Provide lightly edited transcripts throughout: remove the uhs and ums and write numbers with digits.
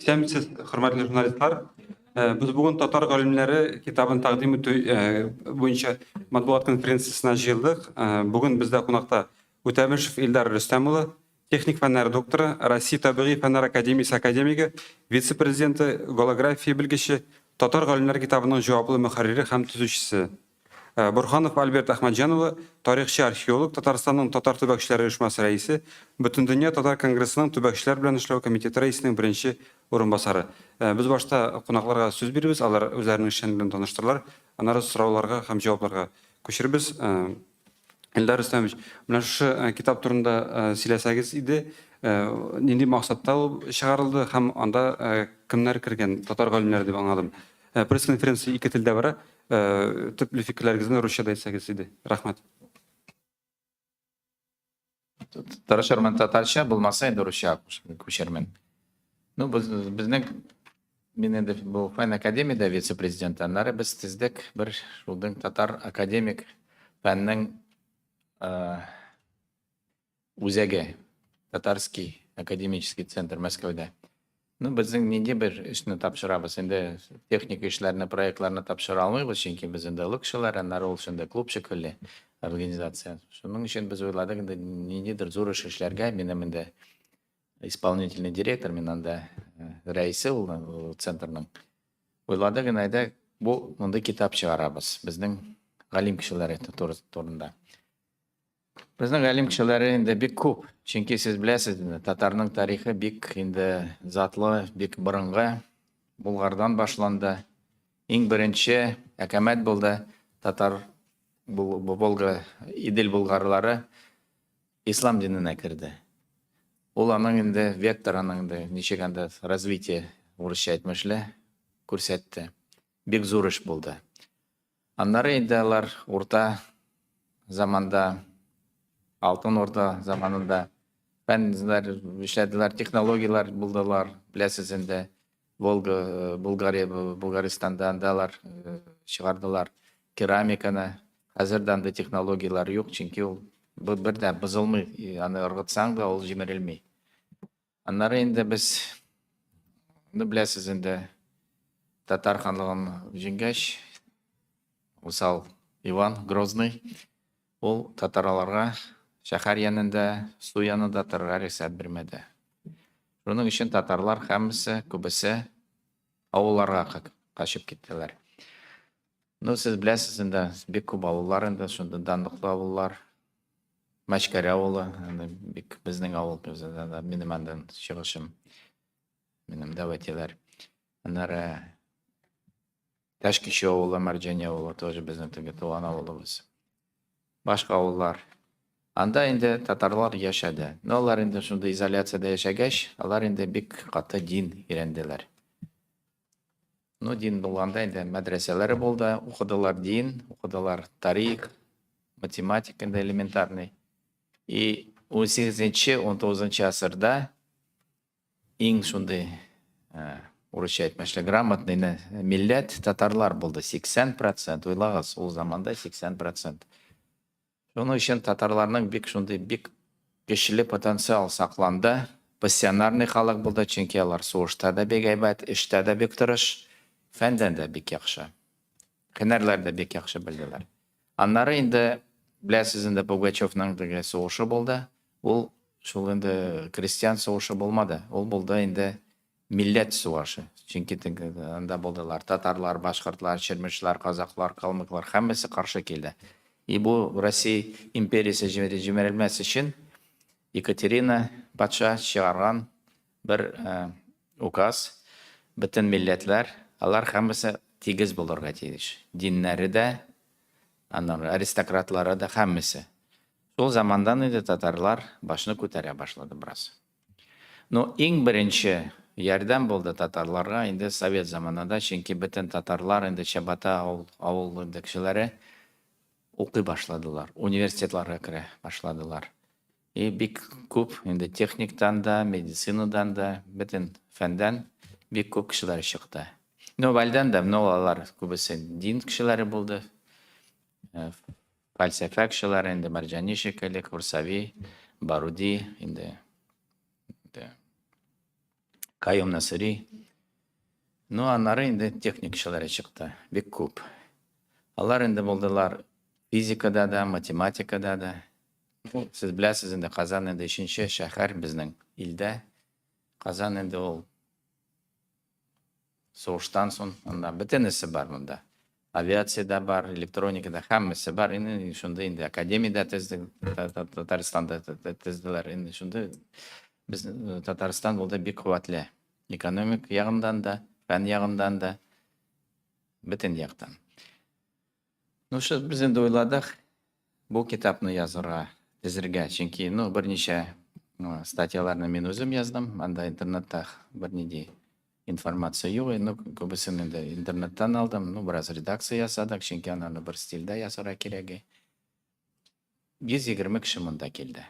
Исәнмесез, хөрмәтле журналистлар. Без бүген татар галимнәре китабын тәкъдим итү буенча матбугат конференциясенә җыелдык. Бүген бездә кунакта Үтәмешев Илдар Рөстәм улы, техник фәннәр докторы, Россия табигый фәннәр академиясе академигы, вице-президенты, голография белгече, татар галимнәре китабының җаваплы мөхәррире һәм төзүчесе. Борһанов Альберт Әхмәтҗан улы, тарихчы-археолог, Татарстанның татар төбәкчеләре оешмасы рәисе, Бөтендөнья татар конгрессының төбәкчеләр белән эшләү комитеты рәисенең беренче урынбасары. Без башта кунакларга сүз бирербез, алар үзләренең эшчәнлеге белән таныштырырлар, аннары сорауларга һәм җавапларга күчербез. Илдар Рөстәмович, менә шушы китап турында сөйләсәгез иде, нинди максатта ул чыгарылды һәм анда кемнәр кергән, татар галимнәре дип аңладым. Пресс-конференция ике телдә бара. Төпле фикерләрегезне русча да әйтсәгез иде. Рәхмәт. Тырышырмын татарча, булмаса инде русча күчермен. Ну, без, безнең мин инде бу фән академиядә вице-президент, аннары без тездек бер шулдың татар академик фәннең үзәге, Татарский академический центр Мәскәүдә. Ну, безнең нинди бер эшне тапшырабыз? Инде техник эшләрне, проектларны тапшыра алмыйбыз, чөнки без инде олы кешеләр, аннары ул шунда клуб шикелле организация. Шуның өчен без уйладык инде ниндидер зур эш эшләргә. Минем инде исполнительный директор, мин анда рәисе ул центрның. Уйладык инде, әйдә, бу мондый китап чыгарабыз безнең галим кешеләре турында. Безнең галим кешеләре инде бик күп. Чөнки сез беләсез инде, татарның тарихы бик инде затлы, бик борынгы. Булгардан башланды. Иң беренче әкәмәт булды татар Волга, Идел булгарлары ислам диненә керде. Ул аның инде вектор, аның инде ничек анда развитие урысча әйтмешле күрсәтте. Бик зур эш булды. Аннары инде алар урта заманда, Алтын Урда заманында фәннәр эшләделәр, технологияләр булдылар, беләсез инде. Волга, Булгария, Булгаристанда анда алар чыгардылар керамиканы. Хәзер дә андый технологияләр юк, чөнки ул бер дә бозылмый, аны ыргытсаң да ул җимерелми. Аннары инде без, ну беләсез инде, татар ханлыгын җиңгәч, Усал Иван Грозный ул татарларга шәһәр янында, су янында торырга рөхсәт бирмәде. Шуның өчен татарлар һәммәсе, күбесе авылларга качып киттеләр. Ну, сез беләсез инде, бик күп авыллар инде, шунда данлыклы авыллар. Мәчкәрә авылы, анда бик безнең авыл, минем андан чыгышым, минем дәү әтиләр. Аннары Ташкичү авылы, Мәрҗани авылы тоже безнең теге туган авылыбыз. Башка авыллар. Анда инде татарлар яшәде. Но алар инде шундый изоляциядә яшәгәч, алар инде бик каты дин өйрәнделәр. Ну, дин булганда инде мәдрәсәләре булды, укыдылар дин, укыдылар тарих, математика инде элементарный. И 18-нче, 19 гасырда иң шундый урысча әйтмешли грамотный милләт татарлар булды. 80%, уйлагыз, ул заманда 80%. Шуның өчен татарларның бик шундый бик көчле потенциал сакланды. Пассионарный халык булды, чөнки алар сугышта да бик әйбәт, эштә дә бик тырыш, фәндән дә бик яхшы. Һөнәрләр дә бик яхшы белделәр. Аннары инде беләсез инде Пугачевның теге сугышы булды. Ул шул инде крестьян сугышы булмады. Ул булды инде Милләт сугышы. Чөнки анда булдылар татарлар, башкортлар, чирмешлар, казаклар, калмыклар, һәммәсе каршы килде. И бу Россия империясе җимерелмәс өчен Екатерина патша чыгарган бер указ, бөтен милләтләр, алар һәммәсе тигез булырга тиеш. Диннәре дә, аннары аристократлары да, һәммәсе. Шул замандан инде татарлар башны күтәрә башлады бераз. Ну, иң беренче ярдәм булды татарларга инде совет заманында, чөнки бөтен татарлар инде чабата авыл, авыл инде кешеләре укый башладылар, университетларга керә башладылар. И бик күп инде техниктан да, медицинадан да, бөтен фәндән бик күп кешеләр чыкты. Ну, вальдан да, но алар күбесе дин кешеләре булды. Фәлсәфә кешеләре инде Мәрҗани шикелле, Курсави, Баруди инде. Инде. Каюм Насыри. Ну, аннары инде техник кешеләре чыкты, бик күп. Алар инде булдылар физикада да, математикада да. Ну, сез беләсез инде, Казан инде өченче шәһәр безнең илдә. Казан инде ул сугыштан соң анда бөтенесе бар монда. Авиация дә бар, электроника да, һәммәсе бар. Инде шунда инде академия дә төзде, Татарстанда төзделәр. Инде шунда без Татарстан булды бик куәтле. Экономик ягыннан да, фән ягыннан да, бөтен яктан. Ну, шул без инде уйладык бу китапны язырга, төзергә, чөнки, ну, берничә статьяларны мин үзем яздым, анда интернетта бернинди информация юк, ну, күбесен инде интернеттан алдым, ну, бераз редакция ясадык, чөнки анарны бер стильдә ясарга кирәк. 120 кеше монда килде,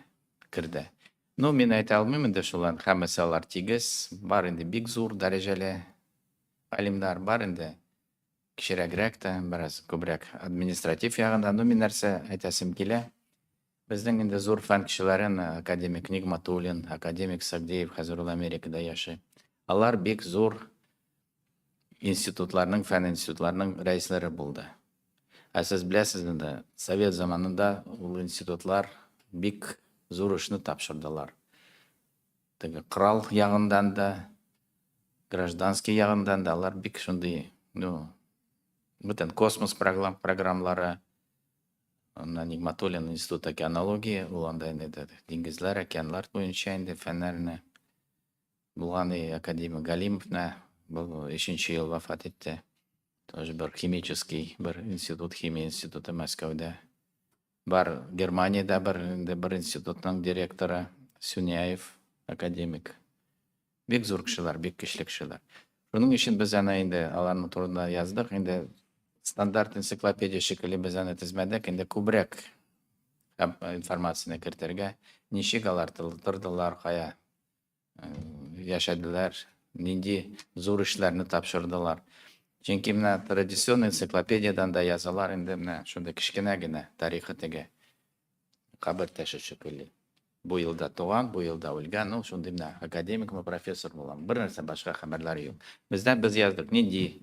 керде. Ну, мин әйтә алмыйм инде шулар, һәммәсе алар тигез, бар инде бик зур дәрәҗәле галимнәр, бар инде кечерәгрәк тә, бераз күбрәк административ ягында. Ну, мин нәрсә әйтәсем килә. Безнең инде зур фән кешеләрен, академик Нигматуллин, академик Сагдеев, хәзер ул Америкада яши. Алар бик зур институтларның, фән институтларының рәисләре булды. Ә сез беләсез инде, совет заманында ул институтлар бик зур эшне тапшырдылар. Теге корал ягындан да, гражданский ягындан да алар бик шундый, ну, бөтен космос программалары, аннан Нигматуллин институт океанологии, ул анда инде диңгезләр, океанлар буенча инде фәннәрне булган и академик Галимовна, был өченче ел вафат итте. Тоже бер химический, бер институт, химия институты Мәскәүдә. Бар Германиядә бер инде бер институтның директоры Сюняев, академик. Бик зур кешеләр, бик көчле кешеләр. Шуның өчен без аны инде аларның турында яздык. Инде стандарт энциклопедия шикелле без аны тезмәдек. Инде күбрәк информацияне кертергә, ничек алар тордылар, кая яшәделәр, нинди зур эшләрне тапшырдылар. Чөнки менә традицион энциклопедиядан да язалар инде менә шундый кечкенә генә тарихы теге кабер ташы шикелле. Бу елда туган, бу елда үлгән, ну шундый менә академикмы, профессор булган. Бер нәрсә башка хәбәрләр юк. Бездә без яздык, нинди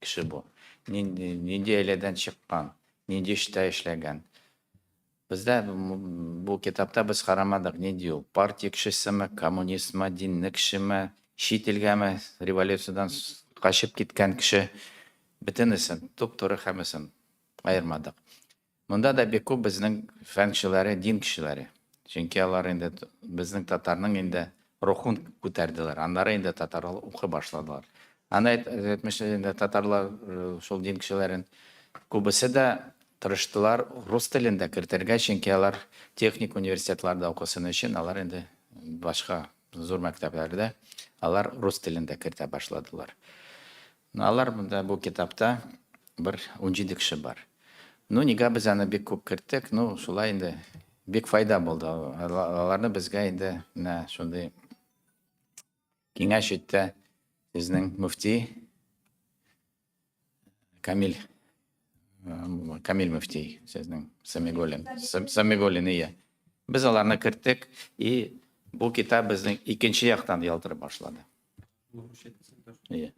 кеше бу, нинди, нинди гаиләдән чыккан, нинди эштә эшләгән. Бездә бу китапта без карамадык, нинди ул, партия кешесеме, коммунистмы, динле кешеме, чит илгәме, революциядән качып киткән кеше. Бөтенесен, туп-туры һәммәсен аермадык. Монда да бик күп безнең фән кешеләре, дин кешеләре. Чөнки алар инде безнең татарның инде рухын күтәрделәр. Аннары инде татарлар укый башладылар. Аны әйтмешли инде татарлар шул дин кешеләрен күбесе дә тырыштылар рус телен дә кертергә, чөнки алар техник университетларда укысын өчен алар инде башка зур мәктәпләрдә алар рус телен дә кертә башладылар. Алар монда бу китапта бер 17 кеше бар. Ну, нигә без аны бик күп керттек? Ну, шулай инде бик файда булды. Аларны безгә инде менә шундый киңәш итте сезнең мөфти Камил Камил мөфти сезнең Самиголин. Самиголин ия. Без аларны керттек и бу китап безнең икенче яктан ялтырып башлады. Иә.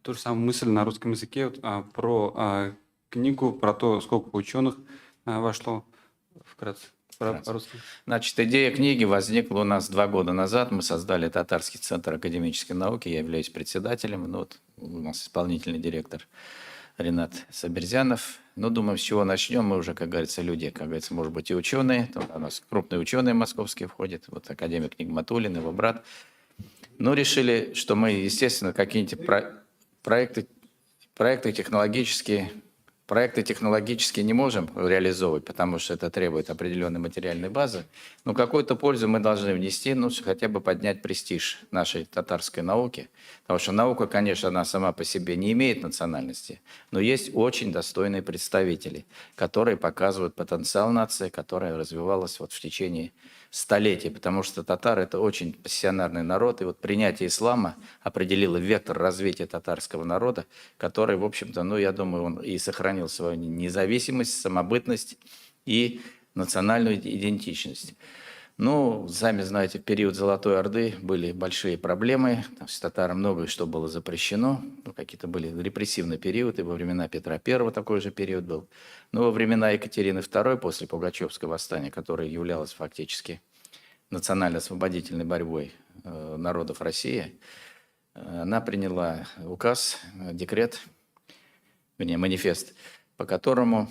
Ту же самую мысль на русском языке вот, про книгу, про то, сколько ученых вошло вкратце. По-русски. Значит, идея книги возникла у нас 2 года назад. Мы создали Татарский центр академической науки. Я являюсь председателем. Ну, вот у нас исполнительный директор Ренат Сабирзянов. Ну, думаем, с чего начнем. Мы уже, как говорится, люди, как говорится, может быть, и ученые. Тут у нас крупные ученые московские входят. Вот академик Нигматуллин, его брат. Ну, решили, что мы, естественно, какие-нибудь проекты технологические не можем реализовывать, потому что это требует определенной материальной базы. Но какую-то пользу мы должны внести, ну, хотя бы поднять престиж нашей татарской науки. Потому что наука, конечно, она сама по себе не имеет национальности, но есть очень достойные представители, которые показывают потенциал нации, которая развивалась вот в течение столетий, потому что татары – это очень пассионарный народ, и вот принятие ислама определило вектор развития татарского народа, который, в общем-то, ну, я думаю, он и сохранил свою независимость, самобытность и национальную идентичность. Ну, сами знаете, в период Золотой Орды были большие проблемы. Там с татарам многое что было запрещено. Ну, какие-то были репрессивные периоды. Во времена Петра Первого такой же период был. Но во времена Екатерины II, после Пугачевского восстания, которое являлось фактически национально-освободительной борьбой народов России, она приняла указ, декрет, вернее, манифест, по которому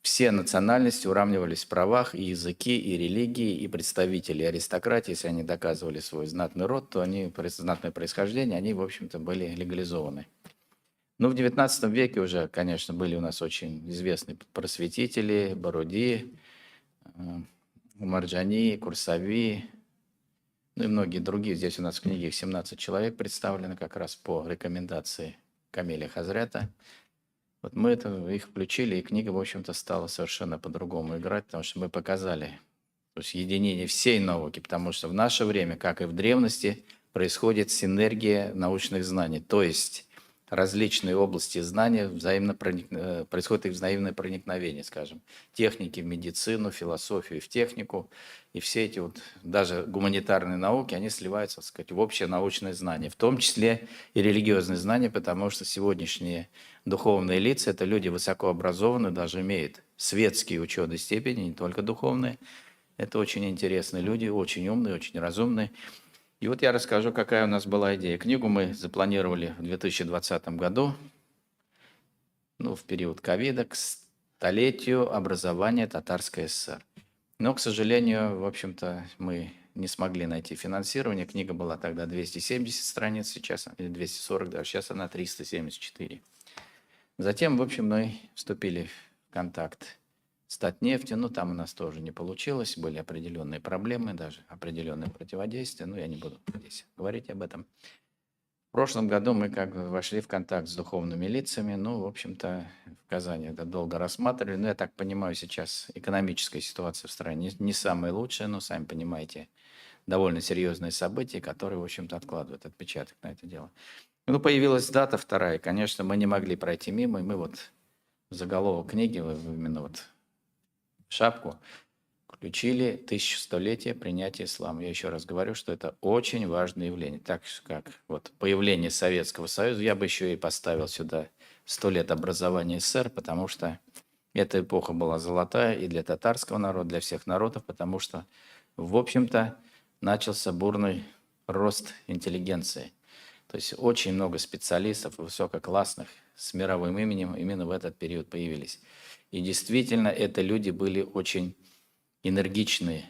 все национальности уравнивались в правах, и языки, и религии, и представители аристократии, если они доказывали свой знатный род, то они, знатное происхождение, они, в общем-то, были легализованы. Но в XIX веке уже, конечно, были у нас очень известные просветители, Баруди, Марджани, Курсави, ну и многие другие. Здесь у нас в книге их 17 человек представлены как раз по рекомендации Камиля Хазрята. Вот мы их включили, и книга, в общем-то, стала совершенно по-другому играть, потому что мы показали, то есть единение всей науки, потому что в наше время, как и в древности, происходит синергия научных знаний, то есть различные области знания происходит их взаимное проникновение, скажем, техники в медицину, философию в технику, и все эти вот, даже гуманитарные науки, они сливаются, так сказать, в общее научное знание, в том числе и религиозные знания, потому что сегодняшние духовные лица – это люди высокообразованные, даже имеют светские ученые степени, не только духовные. Это очень интересные люди, очень умные, очень разумные. И вот я расскажу, какая у нас была идея. Книгу мы запланировали в 2020 году, ну, в период ковида, к столетию образования Татарской ССР. Но, к сожалению, в общем-то, мы не смогли найти финансирование. Книга была тогда 270 страниц, сейчас, или 240, даже сейчас она 374. Затем, в общем, мы вступили в контакт с Татнефтью, но там у нас тоже не получилось, были определенные проблемы, даже определенное противодействие, но я не буду здесь говорить об этом. В прошлом году мы как бы вошли в контакт с духовными лицами, ну, в общем-то, в Казани это долго рассматривали, но я так понимаю, сейчас экономическая ситуация в стране не самая лучшая, но, сами понимаете, довольно серьезные события, которые, в общем-то, откладывают отпечаток на это дело. Ну, появилась дата вторая, конечно, мы не могли пройти мимо, и мы вот заголовок книги, именно вот шапку, включили 1100-летие принятия ислама. Я еще раз говорю, что это очень важное явление. Так как вот появление Советского Союза, я бы еще и поставил сюда 100 лет образования СССР, потому что эта эпоха была золотая и для татарского народа, для всех народов, потому что, в общем-то, начался бурный рост интеллигенции. То есть очень много специалистов высококлассных с мировым именем именно в этот период появились. И действительно, это люди были очень энергичные,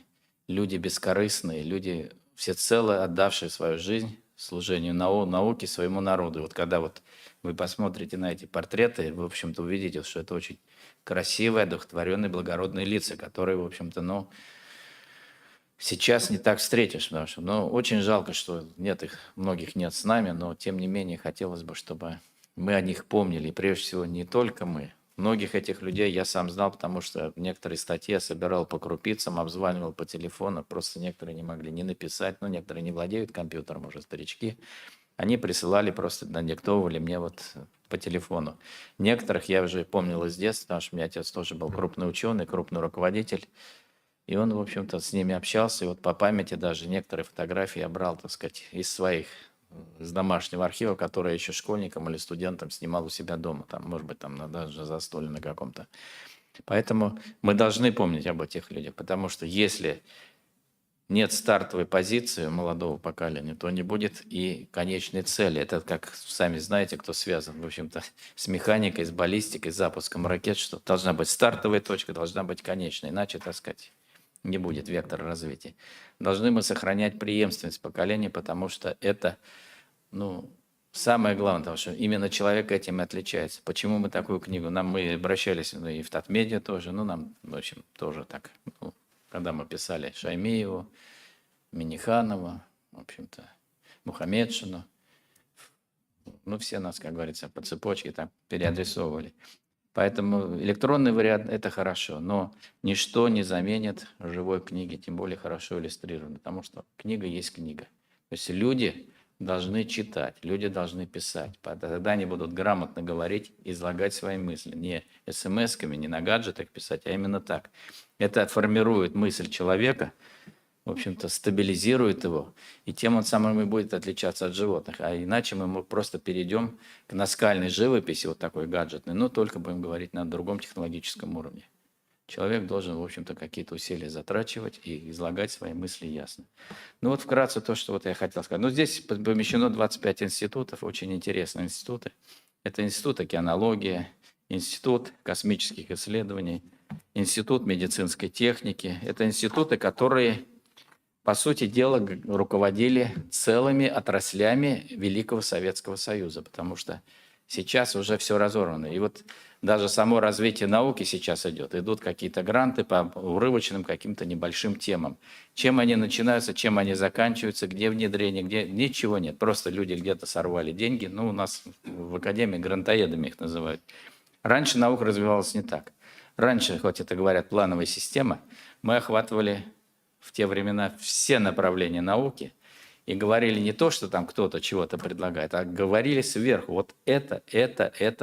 люди бескорыстные, люди всецело отдавшие свою жизнь служению науке, своему народу. И вот когда вот вы посмотрите на эти портреты, вы, в общем-то, увидите, что это очень красивые, одухотворенные, благородные лица, которые, в общем-то, ну, сейчас не так встретишь, потому что, ну, очень жалко, что нет их, многих нет с нами, но, тем не менее, хотелось бы, чтобы мы о них помнили. И, прежде всего, не только мы. Многих этих людей я сам знал, потому что некоторые статьи я собирал по крупицам, обзванивал по телефону, просто некоторые не могли ни написать, но некоторые не владеют компьютером, уже старички. Они присылали, просто надиктовывали мне вот по телефону. Некоторых я уже помнил из детства, потому что у меня отец тоже был крупный ученый, крупный руководитель. И он, в общем-то, с ними общался. И вот по памяти даже некоторые фотографии я брал, так сказать, из своих, из домашнего архива, который я еще школьником или студентом снимал у себя дома. Там, может быть, там даже застолье на каком-то. Поэтому мы должны помнить об этих людях, потому что если нет стартовой позиции молодого поколения, то не будет и конечной цели. Это, как сами знаете, кто связан, в общем-то, с механикой, с баллистикой, с запуском ракет, что должна быть стартовая точка, должна быть конечная, иначе, так сказать, не будет вектора развития. Должны мы сохранять преемственность поколений, потому что это, ну, самое главное, потому что именно человек этим и отличается. Почему мы такую книгу? Нам мы обращались, ну, и в Татмедиа тоже, ну, нам, в общем, тоже так, ну, когда мы писали Шаймиеву, Миниханову, в общем-то, Мухаметшину, ну, все нас, как говорится, по цепочке там переадресовывали. Поэтому электронный вариант – это хорошо, но ничто не заменит живой книги, тем более хорошо иллюстрированной, потому что книга есть книга. То есть люди должны читать, люди должны писать, тогда они будут грамотно говорить, излагать свои мысли, не смс-ками, не на гаджетах писать, а именно так. Это формирует мысль человека, в общем-то, стабилизирует его, и тем он самым и будет отличаться от животных. А иначе мы просто перейдем к наскальной живописи, вот такой гаджетной, но только будем говорить на другом технологическом уровне. Человек должен, в общем-то, какие-то усилия затрачивать и излагать свои мысли ясно. Ну вот вкратце то, что вот я хотел сказать. Ну здесь помещено 25 институтов, очень интересные институты. Это институт океанологии, институт космических исследований, институт медицинской техники. Это институты, которые, по сути дела, руководили целыми отраслями Великого Советского Союза, потому что сейчас уже все разорвано. И вот даже само развитие науки сейчас идет. Идут какие-то гранты по урывочным каким-то небольшим темам. Чем они начинаются, чем они заканчиваются, где внедрение, где... Ничего нет. Просто люди где-то сорвали деньги. Ну, у нас в академии грантоедами их называют. Раньше наука развивалась не так. Раньше, хоть это говорят, плановая система, мы охватывали в те времена все направления науки и говорили не то, что там кто-то чего-то предлагает, а говорили сверху, вот это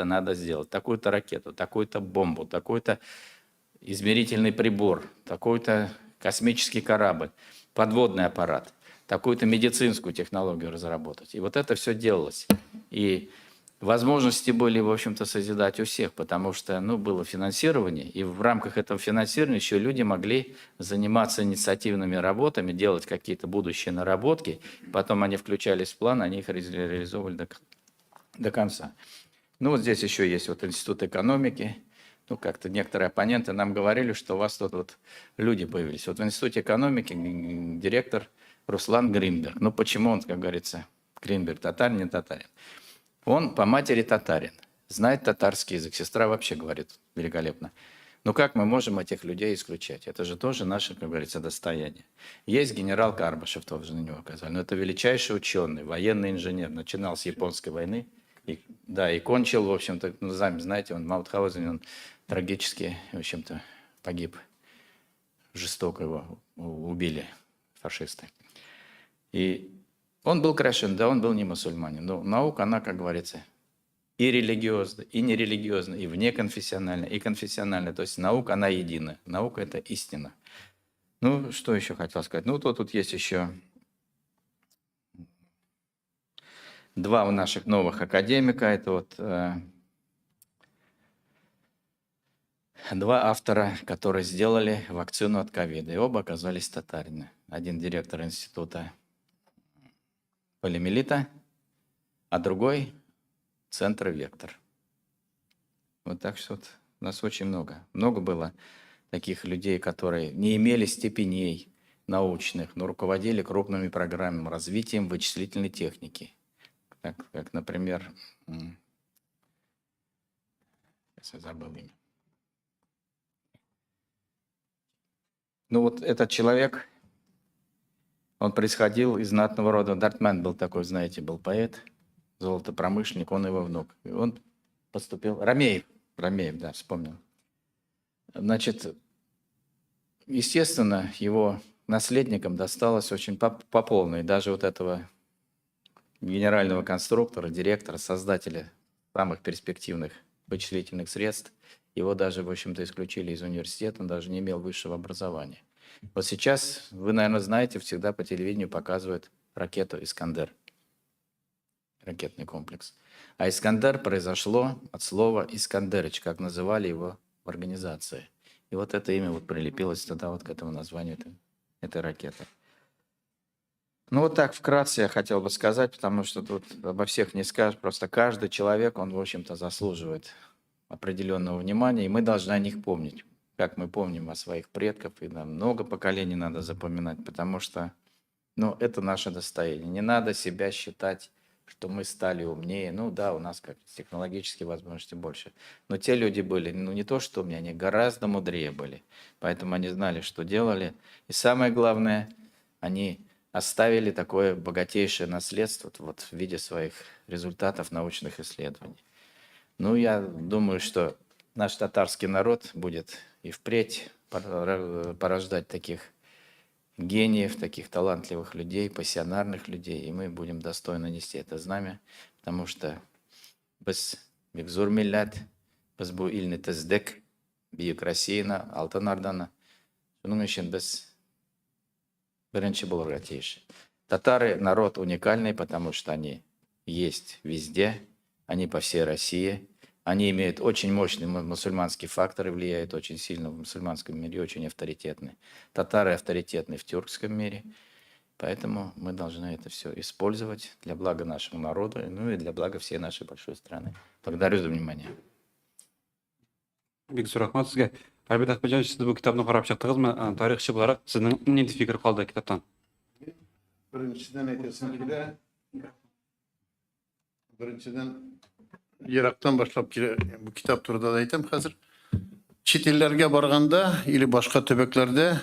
надо сделать, такую-то ракету, такую-то бомбу, такой-то измерительный прибор, такой-то космический корабль, подводный аппарат, такую-то медицинскую технологию разработать. И вот это все делалось. И возможности были, в общем-то, созидать у всех, потому что, ну, было финансирование, и в рамках этого финансирования еще люди могли заниматься инициативными работами, делать какие-то будущие наработки, потом они включались в план, они их реализовывали до конца. Ну, вот здесь еще есть вот Институт экономики. Ну, как-то некоторые оппоненты нам говорили, что у вас тут вот люди появились. Вот в Институте экономики директор Руслан Гринберг. Ну, почему он, как говорится, Гринберг, татарин, не татарин? Он по матери татарин, знает татарский язык. Сестра вообще говорит великолепно. Но как мы можем этих людей исключать? Это же тоже наше, как говорится, достояние. Есть генерал Карбышев, тоже на него указали. Но это величайший ученый, военный инженер. Начинал с японской войны. И, да, и кончил, в общем-то, ну, сами знаете, он в Маутхаузене, он трагически, в общем-то, погиб. Жестоко его убили фашисты. И он был крашен, да, он был не мусульманин. Но наука, она, как говорится, и религиозна, и нерелигиозна, и внеконфессиональна, и конфессиональна. То есть наука, она едина. Наука – это истина. Ну, что еще хотел сказать? Ну, то тут есть еще два у наших новых академика. Это вот два автора, которые сделали вакцину от ковида. И оба оказались татарины. Один директор института полиомиелита, а другой центр «Вектор». Вот так что вот у нас очень много. Много было таких людей, которые не имели степеней научных, но руководили крупными программами, развитием вычислительной техники. Так, как, например, сейчас я забыл имя. Ну вот этот человек, он происходил из знатного рода. Дартман был такой, знаете, был поэт, золотопромышленник, он его внук. И он поступил... Рамеев, Рамеев, да, вспомнил. Значит, естественно, его наследникам досталось очень по полной. Даже вот этого генерального конструктора, директора, создателя самых перспективных вычислительных средств, его даже, в общем-то, исключили из университета, он даже не имел высшего образования. Вот сейчас, вы, наверное, знаете, всегда по телевидению показывают ракету «Искандер», ракетный комплекс. А «Искандер» произошло от слова «Искандерыч», как называли его в организации. И вот это имя вот прилепилось тогда вот к этому названию этой ракеты. Ну вот так вкратце я хотел бы сказать, потому что тут обо всех не скажешь. Просто каждый человек, он, в общем-то, заслуживает определенного внимания, и мы должны о них помнить. Как мы помним о своих предках, и нам много поколений надо запоминать, потому что, ну, это наше достояние. Не надо себя считать, что мы стали умнее. Ну да, у нас как технологические возможности больше. Но те люди были, ну не то что умнее, они гораздо мудрее были. Поэтому они знали, что делали. И самое главное, они оставили такое богатейшее наследство вот в виде своих результатов научных исследований. Ну, я думаю, что наш татарский народ будет и впредь порождать таких гениев, таких талантливых людей, пассионарных людей, и мы будем достойно нести это знамя, потому что без бик зур милләт, без бу илне төздек, бөек Россияне, Алтын Орданы. Шуның өчен без Беренче булырга тиеш. Татары народ уникальный, потому что они есть везде, они по всей России, они имеют очень мощный мусульманский фактор и влияют очень сильно в мусульманском мире, очень авторитетны. Татары авторитетны в тюркском мире, поэтому мы должны это все использовать для блага нашему народу, ну и для блага всей нашей большой страны. Благодарю за внимание. Бик зур рәхмәт сезгә. Альберт Әхмәтҗанович, сез бу китапны карап чыктыгызмы? Тарихчы буларак сезнең нинди фикер калды китаптан? Беренчедән әйтәсем килә. Беренчедән ерактан башлап килә, бу китап турында да әйтәм хәзер. Чит илләргә барганда или башка төбәкләрдә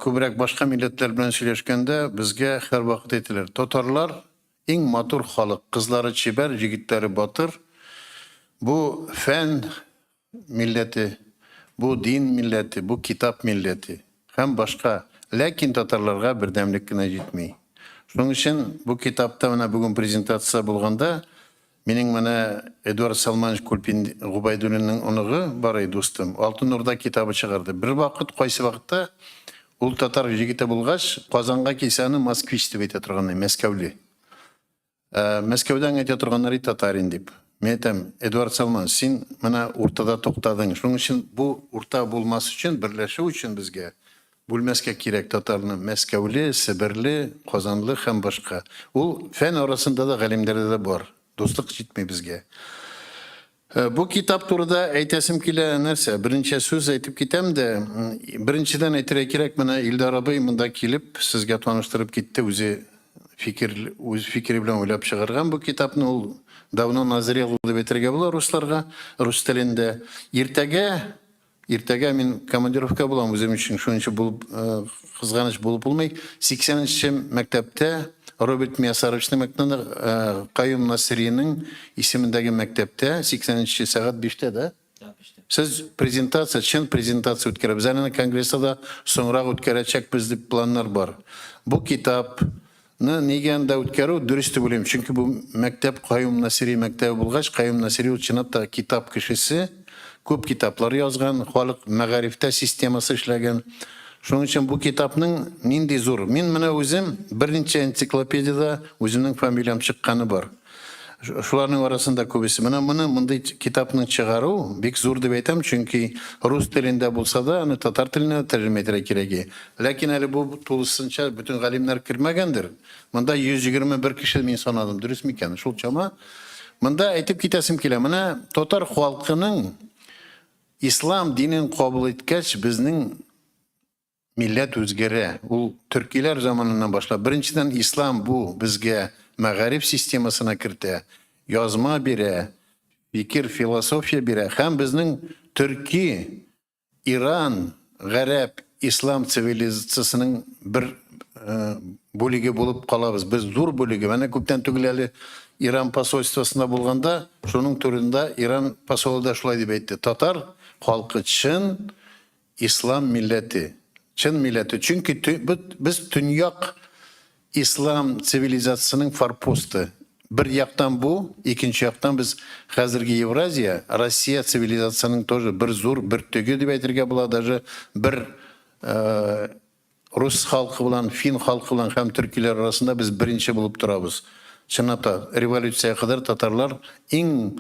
күбрәк башка милләтләр белән сөйләшкәндә безгә һәрвакыт әйтәләр, татарлар иң матур халык, кызлары чибәр, җегетләре батыр. Бу фән милләте, бу дин милләте, бу китап милләте һәм башка. Ләкин татарларга бердәмлек кенә җитми. Шуның өчен бу китапта менә бүген презентация булганда минең менә Эдуард Салманович Кульпин Губайдуллинның оныгы бар и дустым, Алтын Урда китабы чыгарды. Бер вакыт, кайсы вакытта ул татар җегете булгач, Казанга килсә аны москвич дип әйтә торган, мәскәүле. Мәскәүдән әйтә торганнар и татарин дип. Мин әйтәм, Эдуард Салман, син менә уртада туктадың. Шуның өчен бу урта булмас өчен, берләшү өчен безгә бүлмәскә кирәк татарны мәскәүле, себерле, казанлы һәм башка. Ул фән арасында да, галимнәрдә дә бар. Дуслык җитми безгә. Бу китап турыда әйтәсем килә нәрсә? Берничә сүз әйтеп китәм дә, беренчедән әйтергә кирәк, менә Илдар абый монда килеп, сезгә таныштырып китте, үзе фикер, үз фикере белән уйлап чыгарган бу китапны, ул давно назрел дип әйтергә була русларга, рус телендә. Иртәгә, иртәгә мин командировка булам үзем өчен, шуның өчен булып, кызганыч булып булмый. 80 нче мәктәптә Роберт Миясаровичның мәктәбендә, Каюм Насыйриның исемендәге мәктәптә 80 нче сәгать 5тә да? Сез презентация, чын презентация үткәрәбез. Әле аны конгресста да соңрак үткәрәчәкбез дип планнар бар. Бу китапны нигә анда үткәрү дөрес дип уйлыйм. Чөнки бу мәктәп Каюм Насыйри мәктәбе булгач, Каюм Насыйри ул чынлап та китап кешесе, күп китаплар язган, халык мәгарифтә системасы эшләгән. Шуның өчен бу китапның нинди зур. Мин менә үзем берничә энциклопедиядә үземнең фамилиям чыкканы бар. Шуларның арасында күбесе. Менә моны мондый китапның чыгару бик зур дип әйтәм, чөнки рус телендә булса да, аны татар теленә дә тәрҗемә итәргә кирәк. Ләкин әле бу тулысынча бөтен галимнәр кермәгәндер. Монда 121 кеше мин санадым, дөрес микән? Шул чама. Монда әйтеп китәсем килә. Менә татар халкының ислам динен кабул иткәч, безнең милләт үзгәрә. Ул төркиләр заманыннан башлап. Беренчедән, ислам бу безгә мәгариф системасына кертә, язма бирә, фикер, философия бирә һәм безнең төрки, Иран, гарәп, ислам цивилизациясенең бер бүлеге булып калабыз. Без зур бүлеге. Менә күптән түгел әле Иран посольствосында булганда, шуның турында Иран посолы да шулай дип әйтте. Татар халкы чын Ислам милләте, чын милләте, чөнки без төньяк ислам цивилизациясенең форпосты. Бер яктан бу, икенче яктан без хәзерге Евразия, Россия цивилизациясенең тоже бер зур бөртеге дип әйтергә була, даже бер рус халкы белән, фин халкы белән һәм төркиләр арасында без беренче булып торабыз. Чынлап та, революциягә кадәр татарлар иң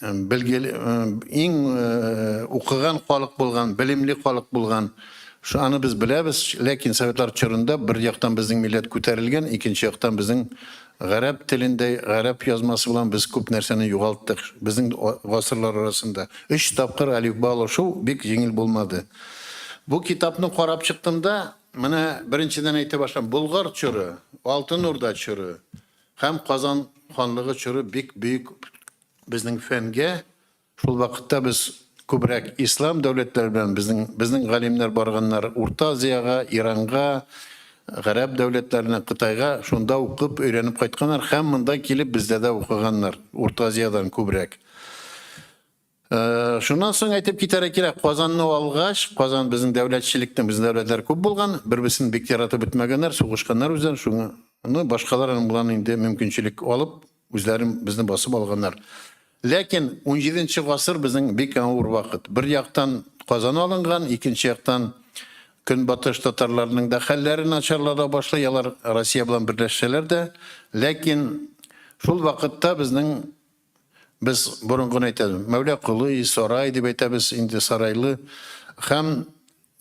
белгеле, иң укыган халык булган, белемле халык булган. Аны без беләбез, ләкин советлар чорында бер яктан безнең милләт күтәрелгән, икенче яктан безнең гарәп телендә, гарәп язмасы белән без күп нәрсәне югалттык. Безнең гасырлар арасында өч тапкыр әлифба алышу бик җиңел булмады. Бу китапны карап чыктым да, менә беренчедән әйтә башлам, Болгар чоры, Алтын Урда чоры, Һәм Казан ханлыгы чоры бик бөек безнең фәнгә. Шул вакытта без күбрәк ислам дәүләтләре белән безнең безнең галимнәр барганнар Урта Азиягә, Иранга, гарәп дәүләтләренә, Кытайга, шунда укып, өйрәнеп кайтканнар һәм монда килеп бездә дә укыганнар, Урта Азиядән күбрәк. Шуннан соң әйтеп китәргә кирәк, Казанны алгач, Казан безнең дәүләтчелекнең, безнең дәүләтләр күп булган, бер-берсен бик яратып бетмәгәннәр, сугышканнар үзләрен, шуңа ну, башкалар аның белән инде мөмкинчелек алып, үзләрен безне басып алганнар. Ләкин 17 гасыр безнең бик авыр вакыт. Бер яктан Казан алынган, икенче яктан Көнбатыш татарларының да хәлләре начарлана башлый, алар Россия белән берләшсәләр дә, ләкин шул вакытта безнең без борынгыны әйтәбез, Мәүлә Колый, Сарай дип әйтәбез, инде Сарайлы. Һәм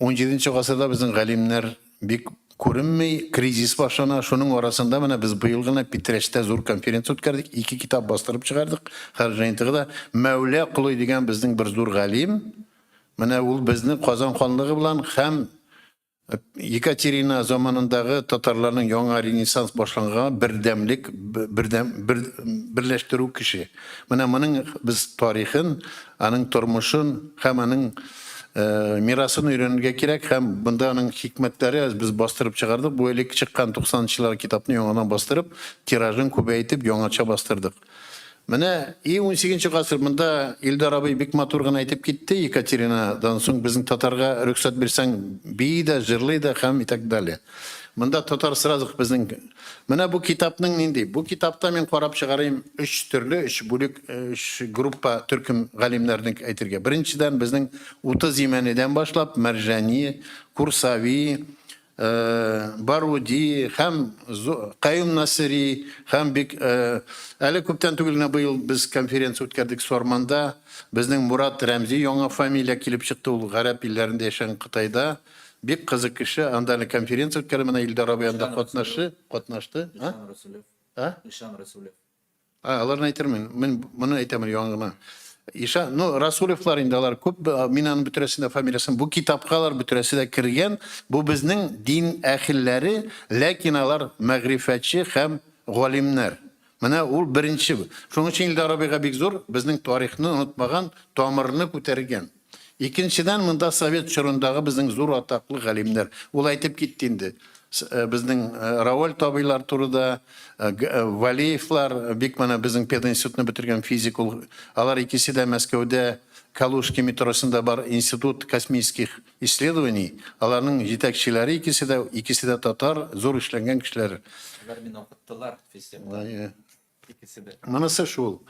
17 гасырда безнең галимнәр бик күренми, кризис башлана. Шуның арасында менә без быел гына Питрәчтә зур конференция үткәрдек, ике китап бастырып чыгардык. Хәзер җыентыгы да Мәүлә Колый дигән безнең бер зур галим, Менә ул безнең Казан ханлыгы белән һәм Екатерина заманындагы татарларның яңа ренессанс башланганга бердәмлек, бердәм, бер, берләштерү кеше. Менә моның без тарихын, аның тормышын һәм аның мирасын өйрәнергә кирәк һәм бында аның хикмәтләре без бастырып чыгардык. Бу элек чыккан 90 нчы еллар китапны яңадан бастырып, тиражын күбәйтеп, яңача бастырдык. Менә и 18 гасыр монда Илдар абый бик матур гына әйтеп китте, Екатеринадан соң безнең татарга рөхсәт бирсәң, бии дә, җырлый да һәм и так далее. Монда татар сразу безнең. Менә бу китапның нинди? Бу китапта мин карап чыгарыйм өч төрле, өч бүлек, өч группа төркем галимнәрнең әйтергә. Беренчедән безнең 30 Имәнидән башлап Мәрҗани, Курсави, Баруди һәм Каюм Насыри һәм бик әле күптән түгел генә быел без конференция үткәрдек Сарманда. Безнең Мурат Рәмзи яңа фамилия килеп чыкты, ул гарәп илләрендә яшәгән Кытайда. Бик кызык кеше. Анда әле конференция үткәрде, менә Илдар абый анда катнашы, катнашты. Ишан Рәсүлев. А? Ишан Рәсүлев. А, аларны әйтермен. Мин моны әйтәмен яңа гына. Иша, ну, Расулевлар инде алар күп, мин аның бөтерәсен дә фамилиясен, бу китапка алар бөтерәсе дә кергән. Бу безнең дин әһелләре, ләкин алар мәгърифәтче һәм галимнәр. Менә ул беренче. Шуның өчен Илдар абыйга бик зур, безнең тарихны онытмаган, тамырны күтәргән. Икенчедән, монда совет чорындагы безнең зур атаклы галимнәр. Ул әйтеп китте инде. Безнең Раваль табыйлар турыда, Валеевлар, бик менә безнең пединститутны бетергән физик ул. Алар икесе дә Мәскәүдә Калужский метросында бар институт космических исследований. Аларның җитәкчеләре икесе дә, икесе дә татар, зур эшләнгән кешеләр. Алар мине укыттылар физтехта. Икесе дә. Монысы шул.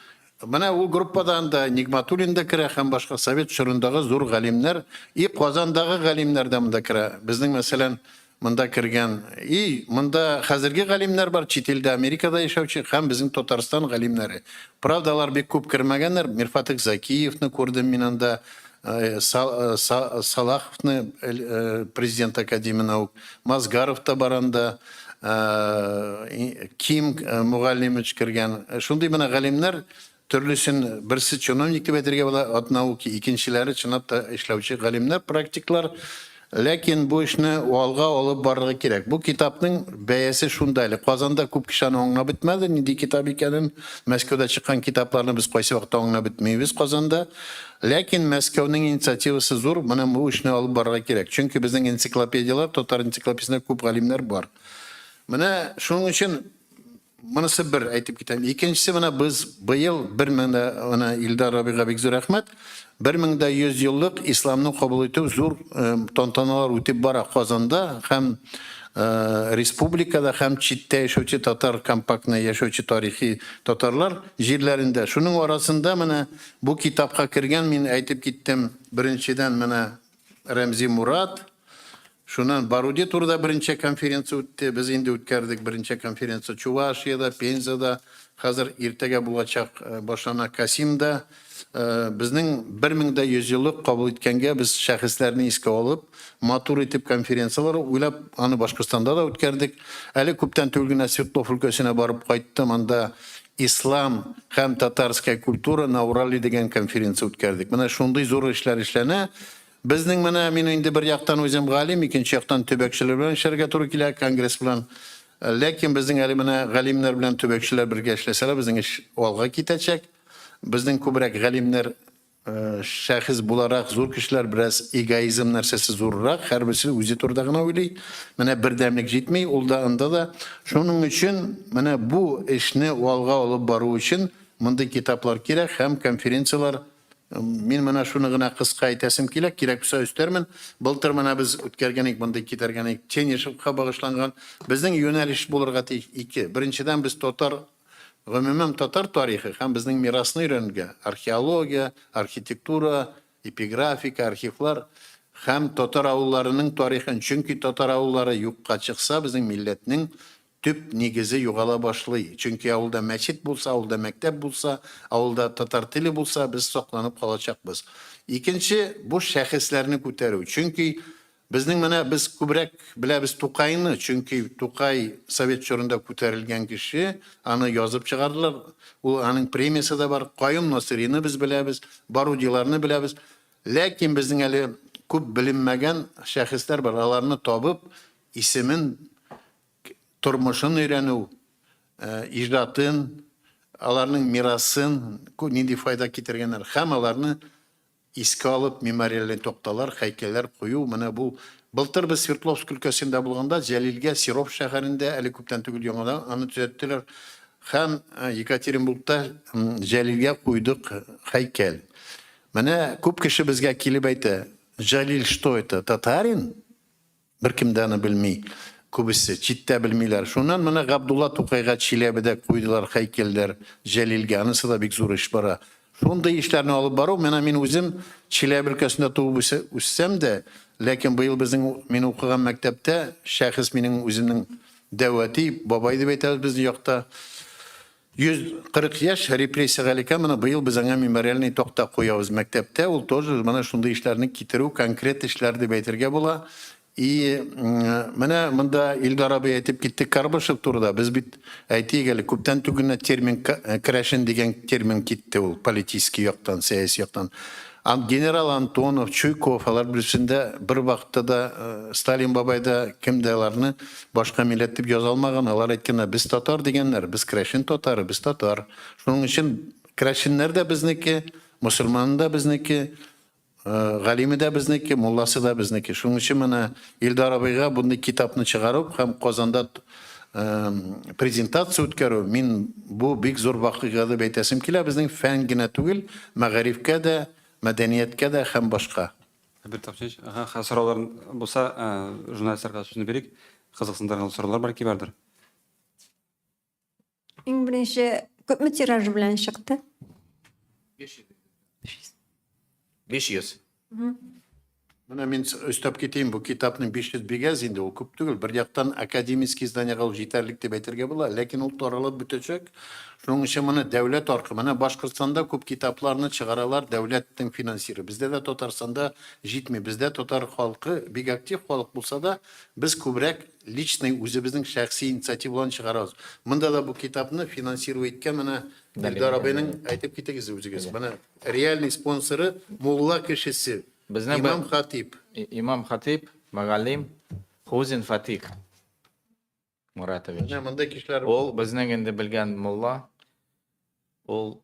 Менә ул группадан да Нигматуллин да керә һәм башка совет чорындагы зур галимнәр и Казандагы галимнәр дә монда керә. Безнең, мәсәлән, монда кергән и монда хәзерге галимнәр бар, чит илдә, Америкада яшәүче һәм безнең Татарстан галимнәре. Правда, алар бик күп кермәгәннәр. Мирфатыйх Закиевны күрдем мин анда, Салаховны, президент Академия наук, Мазгаров та бар анда. Ким мөгаллимович кергән. Шундый менә галимнәр төрлесен, берсе чиновник дип әйтергә була, от науки, икенчеләре чынлап та эшләүче галимнәр, практиклар. Ләкин бу эшне алга алып барырга кирәк. Бу китапның бәясе шунда әле. Казанда күп кеше аны аңлап бетмәде, нинди китап икәнен. Мәскәүдә чыккан китапларны без кайсы вакытта аңлап бетмибез Казанда. Ләкин Мәскәүнең инициативасы зур, менә бу эшне алып барырга кирәк. Чөнки безнең энциклопедияләр, татар энциклопедиясендә күп галимнәр бар. Менә шуның өчен монысы бер әйтеп китәм. Икенчесе менә без быел бер мең дә, менә Илдар абыйга бик зур рәхмәт, 1100 еллык исламны кабул итү зур тантаналар үтеп бара Казанда һәм республикада һәм читтә яшәүче татар компактно яшәүче тарихи татарлар җирләрендә. Шуның арасында менә Бу китапка кергән, мин әйтеп киттем, беренчедән менә Рәмзи Мурат, шуннан Баруди турыда беренче конференция үтте, без инде үткәрдек беренче конференция Чувашиядә, Пензада, хәзер иртәгә булачак э, башлана Касимда. Э, безнең 1100 еллык кабул иткәнгә без шәхесләрне искә алып, матур итеп конференцияләр уйлап, аны Башкортстанда да үткәрдек. Әле күптән түгел генә Свердлов өлкәсенә барып кайттым, анда Ислам һәм татарская культура на Урале дигән конференция үткәрдек. Менә шундый зур эшләр эшләнә. Безнең менә мин инде бер яктан үзем галим, икенче яктан төбәкчеләр белән эшләргә туры килә, конгресс белән. Ләкин безнең әле менә галимнәр белән төбәкчеләр бергә эшләсәләр, безнең эш алга китәчәк. Безнең күбрәк галимнәр Шәхес буларак зур кешеләр бераз эгоизм нәрсәсе зуррак, һәрберсе үзе турыда гына уйлый. Менә бердәмлек җитми, ул да анда да. Шуның өчен менә бу эшне алга алып бару өчен мондый китаплар кирәк һәм конференцияләр. Мин менә шуны гына кыска әйтәсем килә, кирәк булса өстәрмен. Былтыр менә без үткәргән идек, мондый китәргән идек, Тенишевка багышланган. Безнең юнәлеш булырга тиеш ике. Беренчедән, без татар Гомумән, татар тарихы һәм безнең мирасны өйрәнергә, археология, архитектура, эпиграфика, архивлар. һәм татар авылларының тарихын, чөнки татар авыллары юкка чыкса, безнең милләтнең төп нигезе югала башлый. Чөнки авылда мәчет булса, авылда мәктәп булса, авылда татар теле булса, без сакланып калачакбыз. Икенче, бу шәхесләрне күтәрү. Чөнки безнең менә без күбрәк беләбез Тукайны, чөнки Тукай совет чорында күтәрелгән кеше, аны язып чыгардылар, ул аның премиясе дә бар. Каюм Насыйрины без беләбез, Барудиларны беләбез. Ләкин безнең әле күп беленмәгән шәхесләр бар. Аларны табып, исемен, тормышын өйрәнү, иҗатын, аларның мирасын, нинди файда китергәннәр һәм аларны искә алып мемориальный такталар, һәйкәлләр кую. Менә бу былтыр без Свердловск өлкәсендә булганда Җәлилгә Серов шәһәрендә әле күптән түгел яңадан аны төзәттеләр. Һәм Екатеринбургта Җәлилгә куйдык һәйкәл. Менә күп кеше безгә килеп әйтә, Җәлил что это, татарин? Беркем дә аны белми. Күбесе читтә белмиләр. Шуннан менә Габдулла Тукайга Чиләбедә куйдылар һәйкәлләр, Җәлилгә. Анысы да бик зур эш бара. Шундый эшләрне алып бару, менә мин үзем Чиләбе өлкәсендә туып үссәм дә, ләкин быел безнең мин укыган мәктәптә шәхес минем үземнең дәү әти, бабай дип әйтәбез безнең якта. 140 яшь репрессиягә эләккән, менә быел без аңа мемориальный такта куябыз мәктәптә. Ул тоже менә шундый эшләрне китерү, конкрет эшләр дип әйтергә була. И менә монда Илдар абый әйтеп китте Карбышев турында. Без бит әйтик әле, күптән түгел генә термин керәшен дигән термин китте ул политический яктан, сәяси яктан. Генерал Антонов, Чуйков, алар берсендә бер вакытта да Сталин бабай да кем дә аларны башка милләт дип яза алмаган. Алар әйткәннәр, без татар дигәннәр, без керәшен татары, без татар. Шуның өчен керәшеннәр дә безнеке, мөселманы да безнеке, галиме дә безнеке, мулласы да безнеке. Шуның өчен менә Илдар абыйга бундый китапны чыгарып һәм Казанда презентация үткәрү, мин бу бик зур вакыйга дип әйтәсем килә. Безнең фән генә түгел, мәгарифкә дә, мәдәнияткә дә һәм башка. Әбир Тапчевич, ага, сораулар булса, журналистларга сүзне бирик. Кызыксындырган сораулар бәлки бардыр. Иң беренче күпме тираж белән чыкты? 500. 500. Менә мин өстәп китәем, бу китапның 500 бигәз инде, ул күп түгел. Бер яктан академический изданиега ул җитәрлек дип әйтергә була, ләкин ул таралып бетәчәк. Шуның өчен моны дәүләт аркылы, менә Башкортстанда күп китапларны чыгаралар дәүләтнең финансиры. Бездә дә Татарстанда җитми. Бездә татар халкы бик актив халык булса да, без күбрәк личный үзебезнең шәхси инициатива белән чыгарабыз. Монда да бу китапны финансировать иткән менә Илдар абыйның, әйтеп китегез үзегез. Менә реальный спонсоры мулла кешесе. Безнең Имам хатип. Имам хатип, мөгаллим Хузин Фатих Муратович. Менә монда кешеләр. Ул безнең инде белгән мулла. Ул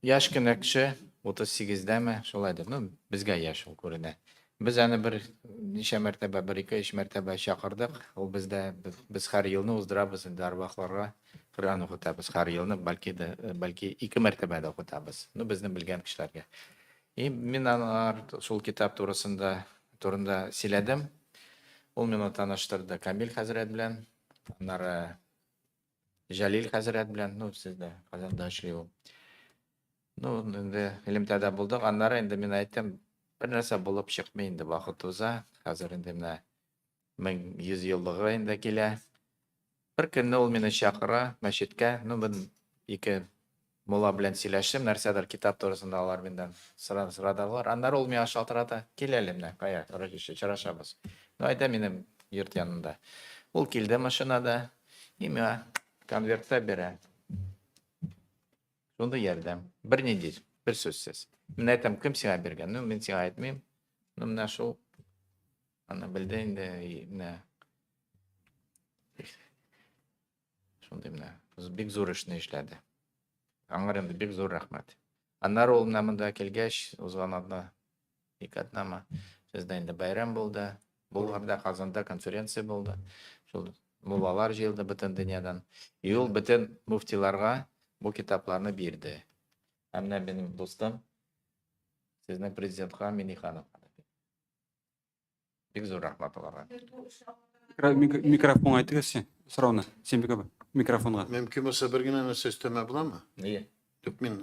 яшь кенә кеше, 38-дәме, шулай дип. Ну, безгә яшь ул күренә. Без аны бер ничә мәртәбә, бер ике өч мәртәбә чакырдык. Ул бездә без һәр елны уздырабыз инде арвахларга Коръән укытабыз һәр елны, бәлки дә, бәлки ике мәртәбә дә укытабыз. Ну, безне белгән кешеләргә. И мин алар шул китап турысында турында сөйләдем. Ул мине таныштырды Камил хәзрәт белән, аннары Җәлил хәзрәт белән, ну, сездә Казанда эшли ул. Ну, инде элемтәдә булдык. Аннары инде мин әйттем, бер нәрсә булып чыкмый инде, вакыт уза. Хәзер инде менә 1100 еллыгы инде килә. Бер көнне ул мине чакыра мәчеткә. Ну, бер ике мулла белән сөйләштем, нәрсәдер китап турысында алар миннән сорадылар. Аннары ул миңа шалтырата, кил әле менә, кая, очрашабыз. Ну, әйдә минем йорт янында. Ул килде машинада, и миңа конвертта бирә. Шундый ярдәм. Бер нинди, бер сүзсез. Менә әйтәм, кем сиңа биргән? Ну, мин сиңа әйтмим. Ну, менә шул. Аны белде инде, менә. Шундый менә бик зур эшне эшләде. Аңар инде бик зур рәхмәт. Аннары ул менә монда килгәч, узган атна, ике атнамы, сездә инде бәйрәм булды. Булгарда, Казанда конференция булды. Шул муллалар җыелды бөтен дөньядан. И ул бөтен муфтиларга бу китапларны бирде. Ә менә минем дустым, сезнең президентка Минихановка. Бик зур рәхмәт аларга. Микрофонга әйтегез син сорауны. Син бик микрофонга. Мөмкин булса бер генә нәрсә өстәмә буламы? Нигә? Юк, мин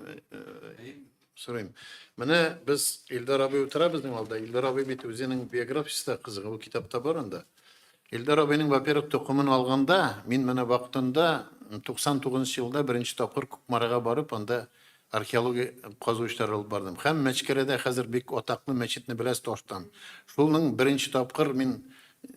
Сорыйм. Менә без Илдар абый утыра безнең алда. Илдар абый бит үзенең биографиясе дә кызык, ул китапта бар анда. Илдар абыйның, во-первых, токымын алганда, мин менә вакытында 99 нчы елда беренче тапкыр Кукмарага барып, анда археология казу эшләре алып бардым. Һәм Мәчкәрәдә хәзер бик атаклы мәчетне беләсез таштан. Шулның беренче тапкыр мин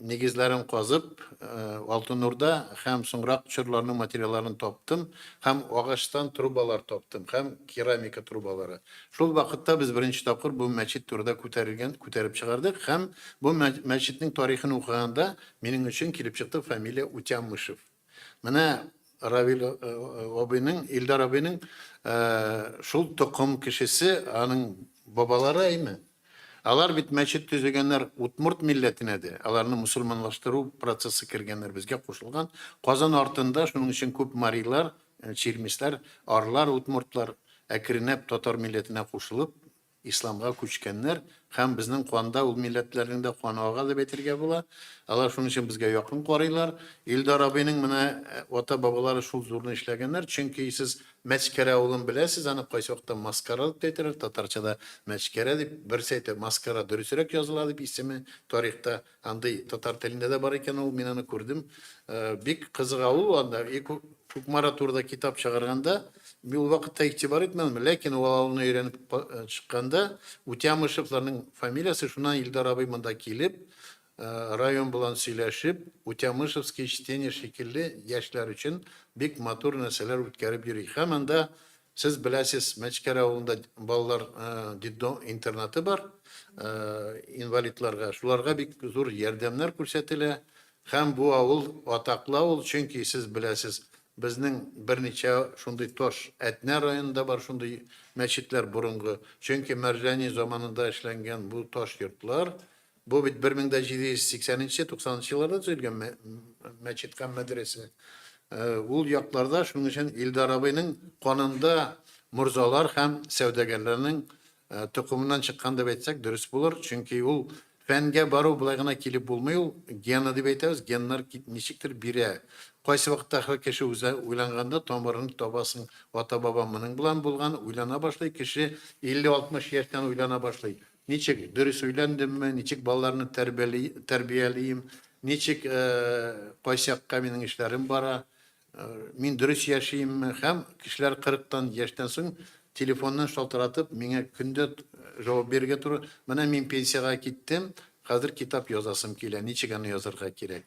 нигезләрен казып, Алтын Урда һәм соңрак чорларның материалларын таптым һәм агачтан трубалар таптым һәм керамика трубалары. Шул вакытта без беренче тапкыр бу мәчет турында күтәрелгән, күтәреп чыгардык һәм бу мәчетнең тарихын укыганда минем өчен килеп чыкты фамилия Утямышев. Менә Равил абыйның, Илдар абыйның шул токым кешесе, аның бабалары әйме? Алар бит мәчет төзегәннәр удмурт милләтенә дә, аларны мусульманлаштыру процессы кергәннәр, безгә кушылган. Казан артында шуның өчен күп марилар, чирмисләр, арлар, удмуртлар әкренләп татар милләтенә кушылып, исламга күчкәннәр һәм безнең канда ул милләтләрнең дә каны ага дип әйтергә була. Алар шуның өчен безгә якын карыйлар. Илдар абыйның менә ата-бабалары шул зурны эшләгәннәр, чөнки сез Мәчкәрә авылын беләсез, аны кайсы вакытта Маскара дип тә әйтәләр, татарчада Мәчкәрә дип, берсе әйтә, Маскара дөресрәк языла дип исеме тарихта, андый татар телендә дә бар икән ул, мин аны күрдем. Бик кызык авыл анда, и Кукмара турында китап чыгарганда, мин ул вакытта игътибар итмәдем, ләкин ул авылны өйрәнеп чыкканда, Утямышевларның фамилиясе, шуннан Илдар абый монда килеп, Район белән сөйләшеп, Утямышевские чтения шикелле яшьләр өчен бик матур нәрсәләр үткәреп йөри. Һәм анда, сез беләсез, Мәчкәрә авылында балалар детдом интернаты бар, инвалидларга. Шуларга бик зур ярдәмнәр күрсәтелә. Һәм бу авыл атаклы авыл, чөнки, сез беләсез, безнең берничә шундый таш Әтнә районында бар шундый мәчетләр борынгы. Чөнки Мәрҗани заманында эшләнгән бу таш йортлар Бу бит 1780 нче, 90 нчы елларда төзелгән мәчет һәм мәдрәсә. Ул якларда шуның өчен Илдар абыйның канында морзалар һәм сәүдәгәрләрнең токымыннан чыккан дип әйтсәк, дөрес булыр. Чөнки ул фәнгә бару болай гына килеп булмый ул, гены дип әйтәбез, геннар ничектер бирә. Кайсы вакытта һәр кеше үзе уйланганда тамырын табасың, ата-баба моның белән булган, уйлана башлый кеше 50-60 яшьтән уйлана башлый. Ничек дөрес өйләндемме, ничек балаларны тәрбиялием, ничек кайсы якка минем эшләрем бара, мин дөрес яшиемме һәм кешеләр 40-тан яшьтән соң телефоннан шалтыратып, миңа көндә җавап бирергә туры, менә мин пенсиягә киттем, хәзер китап язасым килә, ничек аны язарга кирәк?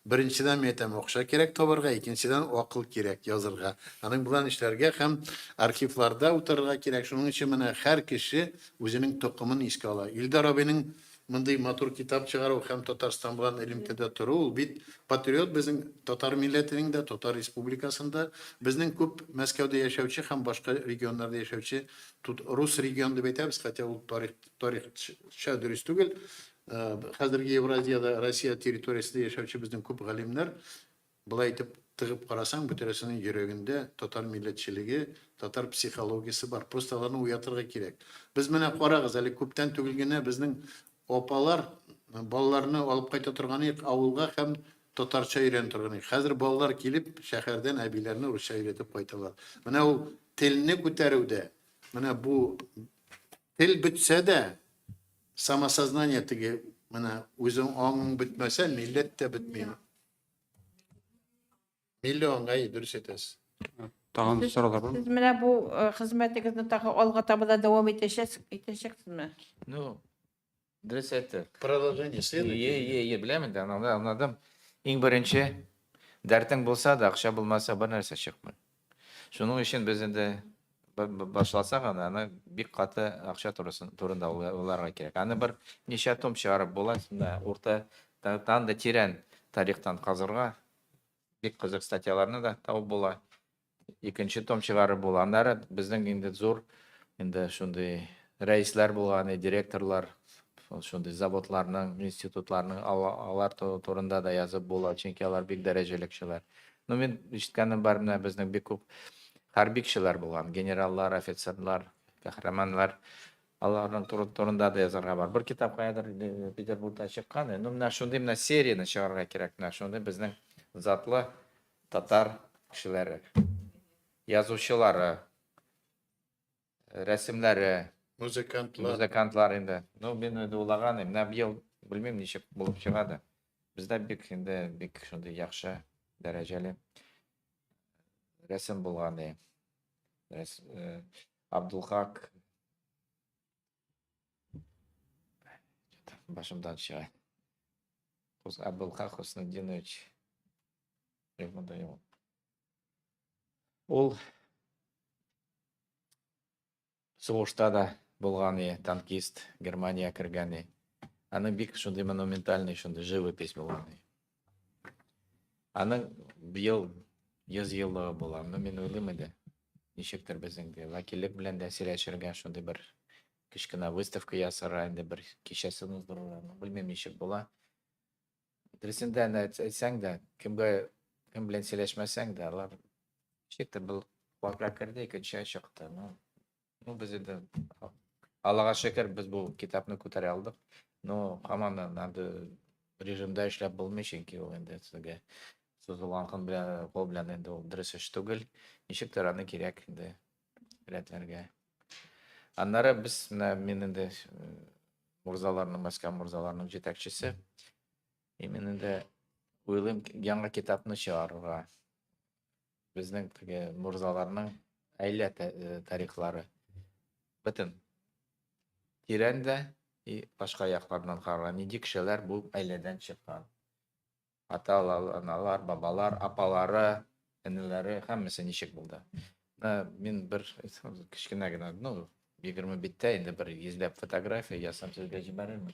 Беренчедән, мин әйтәм, акча кирәк табарга, икенчедән, акыл кирәк язырга. Аның белән эшләргә һәм архивларда утырырга кирәк. Шуның өчен менә һәр кеше үзенең токымын искә ала. Илдар абыйның мондый матур китап чыгару һәм Татарстан белән элемтәдә тору, ул бит патриот безнең татар милләтенең дә, Татар Республикасында. Безнең күп Мәскәүдә яшәүче һәм башка регионнарда яшәүче, тут рус регион дип әйтәбез, хотя ул тарих, тарихча дөрес түгел. Хәзерге Евразиядә, Россия территориясендә яшәүче безнең күп галимнәр, болай итеп тыгып карасаң, бөтерәсенең йөрәгендә татар милләтчелеге, татар психологиясе бар. Просто аларны уятырга кирәк. Без менә карагыз, әле күптән түгел генә безнең апалар балаларны алып кайта торган идек авылга һәм татарча өйрәнә торган идек. Хәзер балалар килеп, шәһәрдән әбиләрне русча өйрәтеп кайталар. Менә ул телне күтәрүдә, менә бу тел бетсә дә, Самосознание теге менә үзең аңың бетмәсә, милләт тә бетми. Милли аң, әй, дөрес әйтәсез. Тагын сораулар бармы? Сез менә бу э, хезмәтегезне тагы алга таба да дәвам итәчәксез, итәчәксезме? Ну, дөрес әйтте. Продолжение следует. Е, е, е, беләм инде, аңладым. Иң беренче, дәртең булса да, акча булмаса, бер нәрсә чыкмый. Шуның өчен без инде башласак аны, аны бик каты акча турысын, турында уйларга кирәк. Аны бер ничә том чыгарып була, шунда урта тан да тирән тарихтан казырга бик кызык статьяларны да табып була. Икенче том чыгарып була. Аннары безнең инде зур инде шундый рәисләр булган, директорлар, шундый заводларның, институтларның алар турында да язып була, чөнки алар бик дәрәҗәле кешеләр. Ну, мин ишеткәнем бар, менә безнең бик күп хәрби кешеләр булган, генераллар, офицерлар, каһарманнар. Аларның турында да язарга бар. Бер китап каядыр Петербургта чыккан. Ну, менә шундый менә серияне чыгарырга кирәк. Менә шундый безнең затлы татар кешеләре, язучылары, Рәсемнәре, Музыкантлар. Музыкантлар инде. Ну, мин инде уйлаган идем, менә быел белмим ничек булып чыга да. Бездә бик инде бик шундый яхшы дәрәҗәле рәсем булган ди. Рәс, э, Абдулхак башымдан чыга. Абдулхак Хуснутдинович. Юк, юк. Ул сугышта да булган и, танкист, Германия кергән и. Аның бик шундый монументальный шундый живопись булган и. Аның быел 100 еллыгы була. Ну, мин уйлыйм инде, ничектер безнең дә вәкиллек белән дә сөйләшергә, шундый бер кечкенә выставка ясарга, инде бер кичәсен уздырырга. Ну, белмим, ничек була. Дөресендә әйтсәң дә, кемгә кем белән сөйләшмәсәң дә, алар ничектер бу колакка керде, икенчегә чыкты. Ну, без инде Аллага шөкер, без бу китапны күтәрә алдык. Но һаман да надо режимда эшләп булмый, чөнки ул инде сезгә сузылган кул белән кул белән инде ул дөрес эш түгел. Ничектер аны кирәк инде рәтләргә. Аннары без менә мин инде мурзаларның, Мәскәү мурзаларының җитәкчесе. И мин инде уйлыйм яңа китапны чыгарырга. Безнең теге мурзаларның әйлә тарихлары. Бөтен тирән дә и башка яклардан караган нинди кешеләр бу әйләдән чыккан. Ата, аналар, бабалар, апалары, энеләре, һәммәсе ничек булды. Мин бер кечкенә генә, ну, 20 биттә инде бер йөзләп фотография ясам сезгә җибәрермен.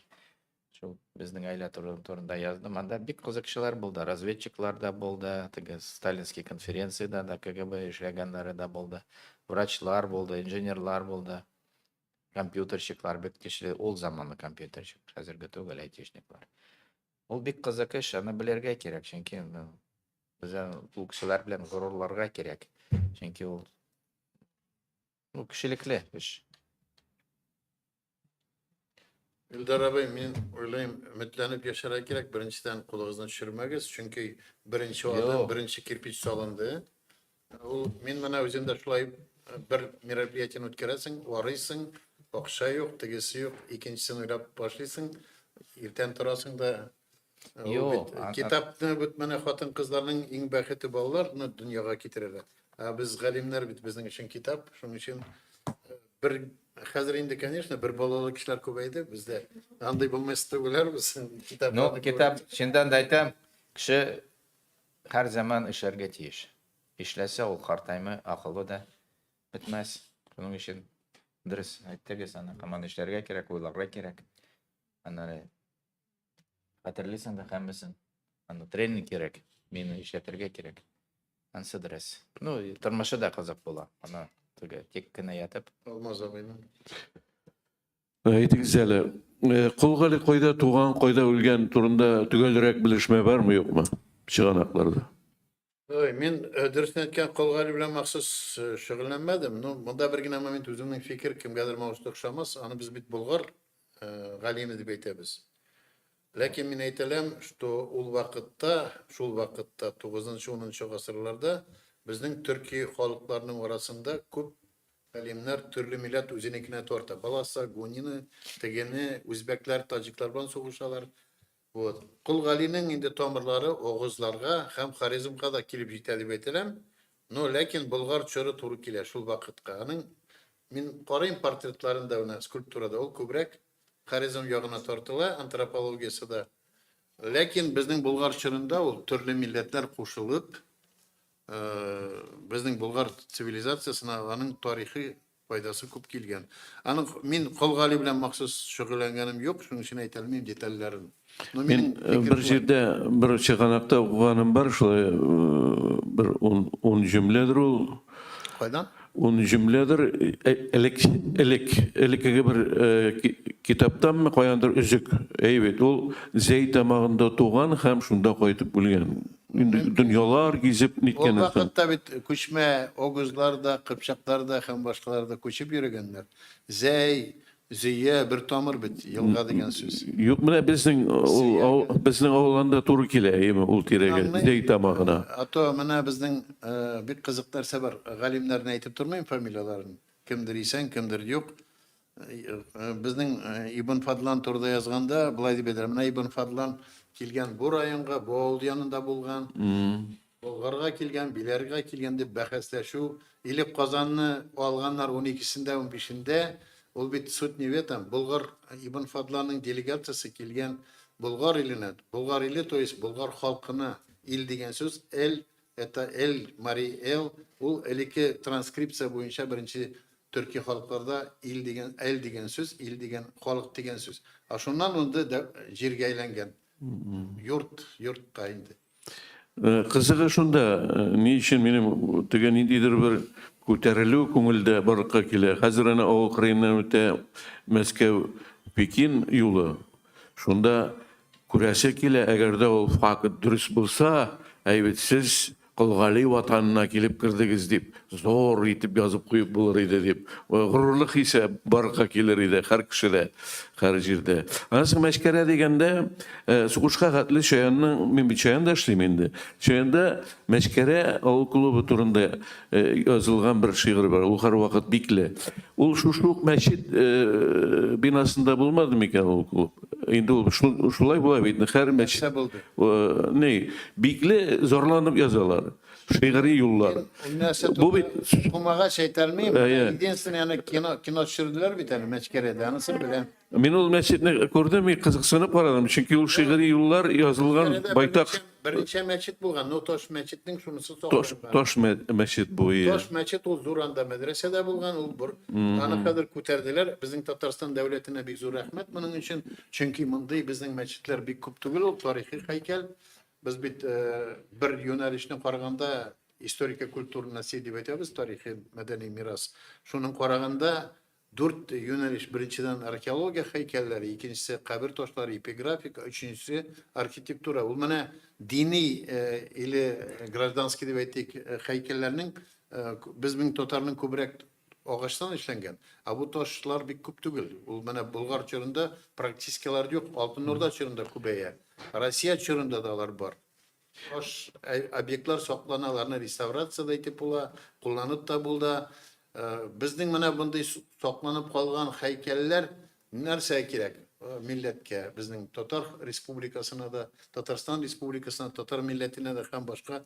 Шул безнең гаилә турында яздым. Анда бик кызык кешеләр булды. Разведчиклар да булды, теге сталинский конференциядә дә КГБ эшләгәннәре дә булды. Врачлар булды, инженерлар булды. Компьютерщиклар бик көчле, ул заманны компьютерщик, хәзерге түгел, айтишниклар. Ул бик кызык эш, аны белергә кирәк, чөнки ну, без ул кешеләр белән горурларга кирәк. Чөнки ул ну, кешелекле эш. Илдар абый, мин уйлыйм, өметләнеп яшәргә кирәк. Беренчедән, кулыгызны төшермәгез, чөнки беренче адым, беренче кирпич салынды. Ул мин менә үзем дә шулай бер мероприятиене үткәрәсең, арыйсың, акча юк, тегесе юк, икенчесен уйлап башлыйсың, иртән торасың да Юк, китапны бит менә хатын-кызларның иң бәхете балаларны дөньяга китерәләр. Ә без галимнәр бит безнең өчен китап, шуның өчен бер хәзер инде, конечно, бер балалы кешеләр күбәйде бездә. Андый булмас түгеләрбез. Китап. Ну, китап, чыннан да әйтәм, кеше һәр заман эшләргә тиеш. Эшләсә, ул картаймы, акылы да бетмәс. Шуның өчен дөрес әйттегез, аны һаман эшләргә кирәк, уйларга кирәк. Аннары хәтерлисең дә һәммәсен. Аны тренинг кирәк, мине эшләтергә кирәк. Ансы дөрес. Ну, тормышы да кызык була. Аны теге тик кенә ятып. Алмаз абыйның. Әйтегез әле, Кол Гали кайда туган, кайда үлгән турында төгәлрәк белешмә бармы, юкмы чыганакларда? Ой, мин дөресен әйткән Кол Гали белән махсус шөгыльләнмәдем. Ну, монда бер генә момент үземнең фикер кемгәдер махсус охшамас. Аны без бит болгар галиме дип әйтәбез. Ләкин мин әйтә алам, что ул вакытта, шул вакытта 9-10 гасырларда безнең төрки халыкларның арасында күп Галимнәр төрле милләт үзенекенә тарта. Баласа, гунины, тегене, үзбәкләр, таҗиклар белән сугышалар. Вот. Кол Галинең инде тамырлары огызларга һәм Хорезмга да килеп җитә дип әйтеләм. Но ләкин Болгар чоры туры килә шул вакытка. Аның мин карыйм портретларын да менә скульптурада ул күбрәк Хорезм ягына тартыла, антропологиясе дә. Ләкин безнең Болгар чорында ул төрле милләтләр кушылып, безнең Болгар цивилизациясенә аның тарихи файдасы күп килгән. Аның мин Кол Гали белән махсус шөгыльләнгәнем юк, шуның өчен әйтә алмыйм детальләрен. Но мин бер җирдә бер чыганакта укыганым бар, шулай бер ун җөмләдер ул. Кайдан? Ун җөмләдер, элек элек элеккеге бер китаптанмы, каяндыр өзек. Әй бит, ул Зәй тамагында туган һәм шунда кайтып үлгән. Инде дөньялар гизеп ниткән. Ул вакытта бит күчмә огузлар да, кыпчаклар да һәм башкалар да күчеп йөрегәннәр. Зәй, Зөя бер тамыр бит, елга дигән сүз. Юк, менә безнең ул безнең авыл анда туры килә, әйеме, ул тирәгә, Зәй тамагына. А то менә безнең бик кызык нәрсә бар. Галимнәрне әйтеп тормыйм фамилияләрен. Кемдер исән, кемдер юк. Безнең Ибн Фадлан турында язганда былай дип әйтәләр. Менә Ибн Фадлан килгән бу районга, бу авыл янында булган. Болгарга килгән, Биләргә килгән дип бәхәсләшү. Или Казанны алганнар 12-сендә, 15-ндә. Ул бит суть не в этом. Болгар Ибн Фадланның делегациясе килгән Болгар иленә. Болгар иле, то есть болгар халкына. Ил дигән сүз эл, это эл, мари эл. Ул элекке транскрипция буенча беренче төрки халыкларда ил дигән, эл дигән сүз, ил дигән, халык дигән сүз. Ә шуннан инде җиргә әйләнгән. Йорт, йортка инде. Кызыгы шунда, ни өчен минем теге ниндидер бер күтәрелү күңелдә барлыкка килә. Хәзер әнә авыл кырыеннан үтә Мәскәү Пекин юлы. Шунда күрәсе килә, әгәр дә ул факт дөрес булса, әй бит сез Кол Гали ватанына килеп кердегез дип, зур итеп язып куеп булыр иде дип, горурлык хисе барлыкка килер иде һәр кешедә, һәр җирдә. Аннан соң Мәчкәрә дигәндә, сугышка хәтле Чаянның, мин бит Чаянда эшлим инде. Чаянда Мәчкәрә авыл клубы турында язылган бер шигырь бар, ул һәрвакыт бикле. Ул шушы ук мәчет бинасында булмады микән ул клуб? Инде ул шулай була бит, һәр мәчет. Нәрсә булды? Ни, бикле зарланып язалар. Шигъри юллар. Бу бит Кумагач әйтә алмыйм. Единственное, аны кино кино төшерделәр бит әле Мәчкәрәдә, анысын беләм. Мин ул мәчетне күрдем, мин кызыксынып карадым, чөнки ул шигъри юллар язылган байтак. Берничә мәчет булган, но таш мәчетнең шунысы сакланган. Таш мәчет бу. Таш мәчет ул зур анда мәдрәсә дә булган, ул бер аны хәзер күтәрделәр. Безнең Татарстан дәүләтенә бик зур рәхмәт моның өчен. Чөнки мондый безнең мәчетләр бик күп түгел, ул тарихи һәйкәл. Без бит бер юнәлешне караганда историко-культурный наследие дип әйтәбез, тарихи мәдәни мирас. Шуның караганда дүрт юнәлеш, беренчедән археология һәйкәлләре, икенчесе кабер ташлары, эпиграфика, өченчесе архитектура. Ул менә дини или гражданский дип әйтик, һәйкәлләрнең безнең татарның күбрәк агачтан эшләнгән, ә бу ташлар бик күп түгел. Ул менә Болгар чорында практически алар юк, Алтын Урда чорында күбәя. Россия чорында да алар бар. Таш объектлар саклана, аларны реставрация да итеп була, кулланып та була. Безнең менә мондый сакланып калган һәйкәлләр нәрсә кирәк милләткә, безнең Татар Республикасына да, Татарстан Республикасына, татар милләтенә дә һәм башка.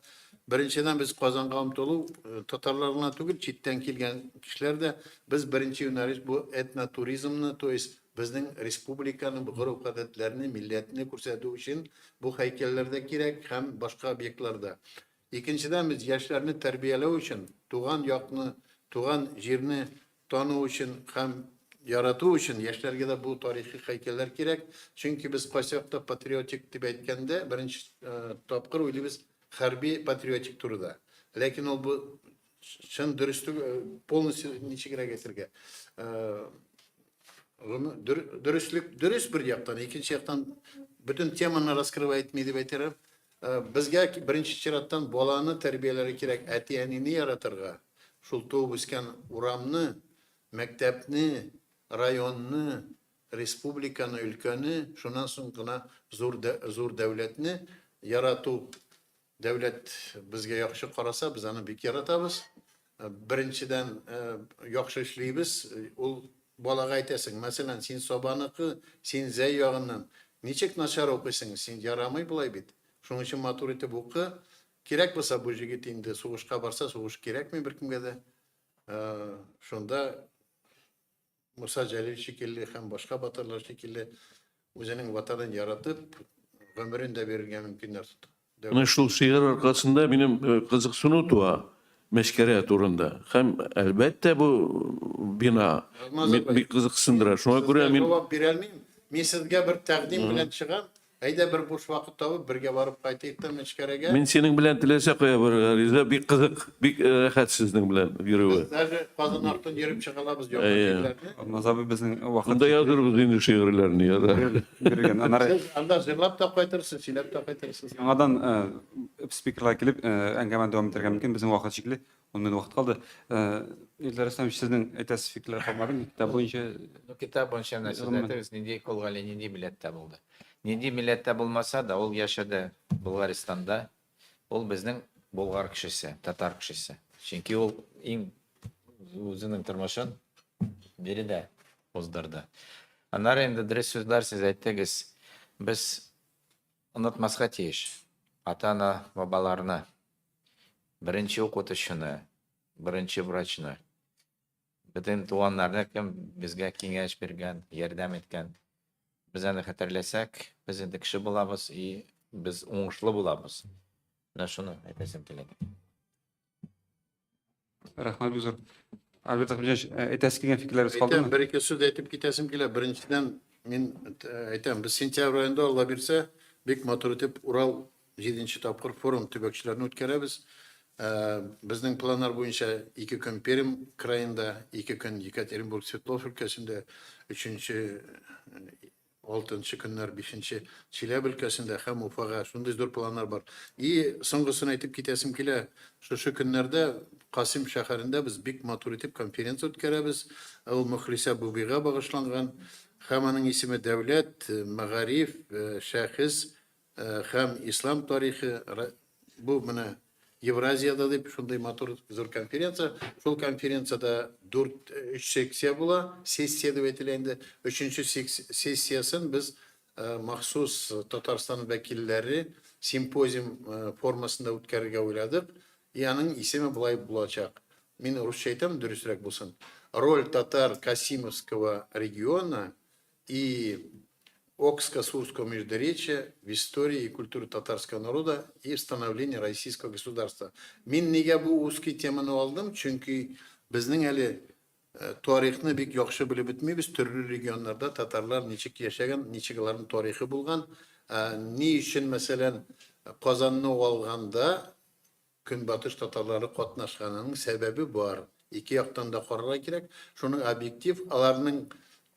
Беренчедән, без Казанга омтылу, татарлар гына түгел, читтән килгән кешеләр дә, без беренче юнәлеш бу этнотуризмны, то есть безнең республиканың гореф-гадәтләрне, милләтне күрсәтү өчен бу һәйкәлләр дә кирәк һәм башка объектлар да. Икенчедән, без яшьләрне тәрбияләү өчен, туган якны, туган җирне тану өчен һәм ярату өчен яшьләргә дә бу тарихи һәйкәлләр кирәк. Чөнки без кайсы якта патриотик дип әйткәндә, беренче тапкыр уйлыйбыз хәрби патриотик турыда. Ләкин ул бу чын дөрес түгел, полностью ничегрәк әйтергә. Дөреслек дөрес бер яктан, икенче яктан бөтен теманы раскрывать итми дип әйтер. Безгә беренче чираттан баланы тәрбияләргә кирәк, әти-әнине яратырга, шул туып үскән урамны, мәктәпне, районны, республиканы, өлкәне, шуннан соң гына зур зур дәүләтне ярату. Дәүләт безгә яхшы караса, без аны бик яратабыз. Беренчедән, яхшы эшлибез. Ул балага әйтәсең, мәсәлән, син Сабаныкы, син Зәй ягыннан. Ничек начар укыйсың, син ярамый болай бит. Шуның өчен матур итеп укы. Кирәк булса, бу җегет инде сугышка барса, сугыш кирәкми беркемгә дә. Шунда Муса Җәлил шикелле һәм башка батырлар шикелле үзенең ватанын яратып, гомерен дә бирергә мөмкиннәр. Менә шул шигырь аркасында минем кызыксыну туа Мәчкәрә турында. Һәм, әлбәттә, бу бина бик кызыксындыра. Шуңа күрә мин җавап бирә алмыйм. Мин сезгә бер тәкъдим белән чыгам. Әйдә бер буш вакыт табып, бергә барып кайтыйк та Мәчкәрәгә. Мин синең белән теләсә кая барырга риза, бик кызык, бик рәхәт сезнең белән йөрүе. Без даже Казан артын йөреп чыга алабыз, яңа җирләрне. Алмаз абый, безнең вакыт Анда язырбыз инде шигырьләрне, ярар. Биргән. Аннары Сез анда җырлап та кайтырсыз, сөйләп тә кайтырсыз. Яңадан спикерлар килеп, әңгәмәне дәвам итәргә мөмкин. Безнең вакыт чикле. Ун минут вакыт калды. Илдар Исламович, сезнең әйтәсе фикерләр калмадымы? Китап буенча. Ну, китап буенча менә сез әйтегез, нинди Кол Гали нинди милләттә булды? Нинди милләттә булмаса да, ул яшәде Болгарстанда. Ул безнең болгар кешесе, татар кешесе. Чөнки ул иң үзенең тормышын биредә уздырды. Аннары инде дөрес сүзләр сез әйттегез. Без онытмаска тиеш ата-ана, бабаларны, беренче укытучыны, беренче врачны, бөтен туганнарны, кем безгә киңәш биргән, ярдәм иткән. Без аны хәтерләсәк, без инде кеше булабыз и без уңышлы булабыз. Менә шуны әйтәсем килә. Рәхмәт бик зур. Альберт Әхмәтҗанович, әйтәсе килгән фикерләрегез калдымы? Әйтәм, бер-ике сүз әйтеп китәсем килә. Беренчедән, мин әйтәм, без сентябрь аенда, Алла бирсә, бик матур итеп Урал җиденче тапкыр форум төбәкчеләрне үткәрәбез. Безнең планнар буенча ике көн Пермь краенда, ике көн Екатеринбург, Свердлов өлкәсендә, өченче, алтынчы көннәр, бишенче Чиләбе өлкәсендә һәм Уфага шундый зур планнар бар. И соңгысын әйтеп китәсем килә, шушы көннәрдә Касыйм шәһәрендә без бик матур итеп конференция үткәрәбез. Ул Мөхлисә Бубыйга багышланган һәм аның исеме Дәүләт, мәгариф, шәхес Һәм ислам тарихы бу менә Евразиядә дип шундый матур зур конференция. Шул конференциядә дүрт, өч секция була, сессия дип әйтелә инде. Өченче сессиясен без махсус Татарстан вәкилләре симпозиум формасында үткәрергә уйладык. И аның исеме болай булачак. Мин русча әйтәм, дөресрәк булсын. Роль татар Касимовского региона и Окско-Сурского междуречия в истории и культуре татарского народа и в становлении российского государства. Мин нигә бу узкий теманы алдым? Чөнки безнең әле тарихны бик яхшы белеп бетмибез. Төрле регионнарда татарлар ничек яшәгән, ничек аларның тарихы булган, ни өчен, мәсәлән, Казанны алганда Көнбатыш татарлары катнашканының сәбәбе бар. Ике яктан да карарга кирәк. Шуның объектив, аларның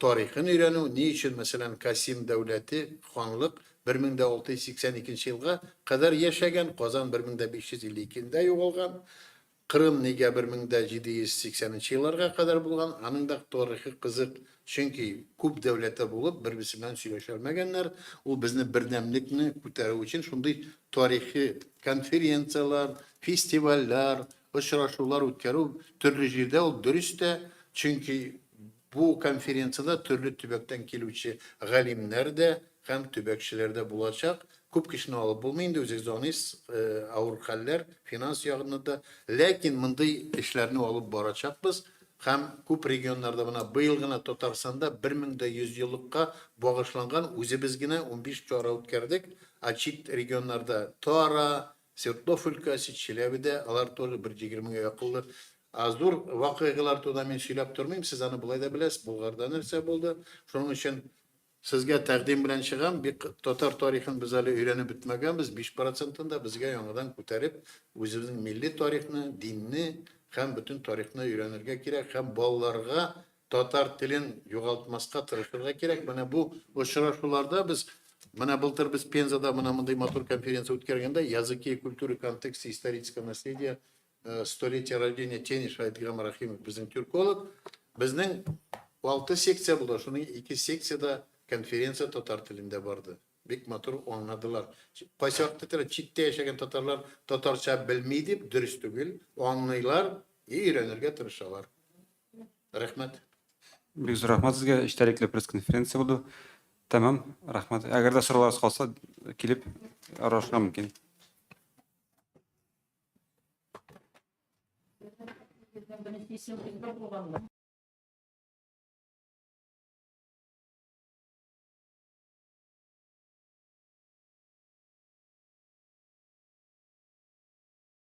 тарихын өйрәнү, ни өчен, мәсәлән, Касим дәүләте, ханлык 1682 елга кадәр яшәгән, Казан 1552 дә югалган, Кырым нигә 1780 нче елларга кадәр булган, аның да тарихы кызык. Чөнки күп дәүләте булып, бер-берсе белән сөйләшә алмәгәннәр. Ул безне бердәмлекне күтәрү өчен шундый тарихи конференцияләр, фестивальләр, очрашулар үткәрү төрле җирдә ул дөрес тә, чөнки бу конференциядә төрле төбәктән килүче галимнәр дә һәм төбәкчеләр дә булачак. Күп кешене алып булмый инде, үзегез аңлыйсыз, авыр хәлләр, финанс ягыннан да. Ләкин мондый эшләрне алып барачакбыз. Һәм күп регионнарда менә быел гына Татарстанда 1100 еллыкка багышланган үзебез генә 15 чара үткәрдек, ә чит регионнарда Тара, Свердлов өлкәсе, Чиләбедә алар тоже бер егермегә якынлы. Ә зур вакыйгалар турында мин сөйләп тормыйм, сез аны болай да беләсез, Болгарда нәрсә булды. Шуның өчен Сезгә тәкъдим белән чыгам, бик татар тарихын без әле өйрәнеп бетмәгәнбез, 5 процентын да безгә яңадан күтәреп, үзебезнең милли тарихны, динне һәм бөтен тарихны өйрәнергә кирәк һәм балаларга татар телен югалтмаска тырышырга кирәк. Менә бу очрашуларда без, менә былтыр без Пензада менә мондый матур конференция үткәргәндә, Языки и культуры в контексте исторического наследия столетие рождения Тенишева Әдгам Рахимов безнең тюрколог. Безнең алты секция булды, шуның ике секциядә конференция татар телендә барды. Бик матур аңладылар. Кайсы вакытта читтә яшәгән татарлар татарча белми дип, дөрес түгел, аңлыйлар и өйрәнергә тырышалар. Рәхмәт. Бик зур рәхмәт сезгә, эчтәлекле пресс-конференция булды. Тәмам, рәхмәт. Әгәр дә сорауларыгыз калса, килеп аралашырга мөмкин. Беренче исем Илдар булганмы?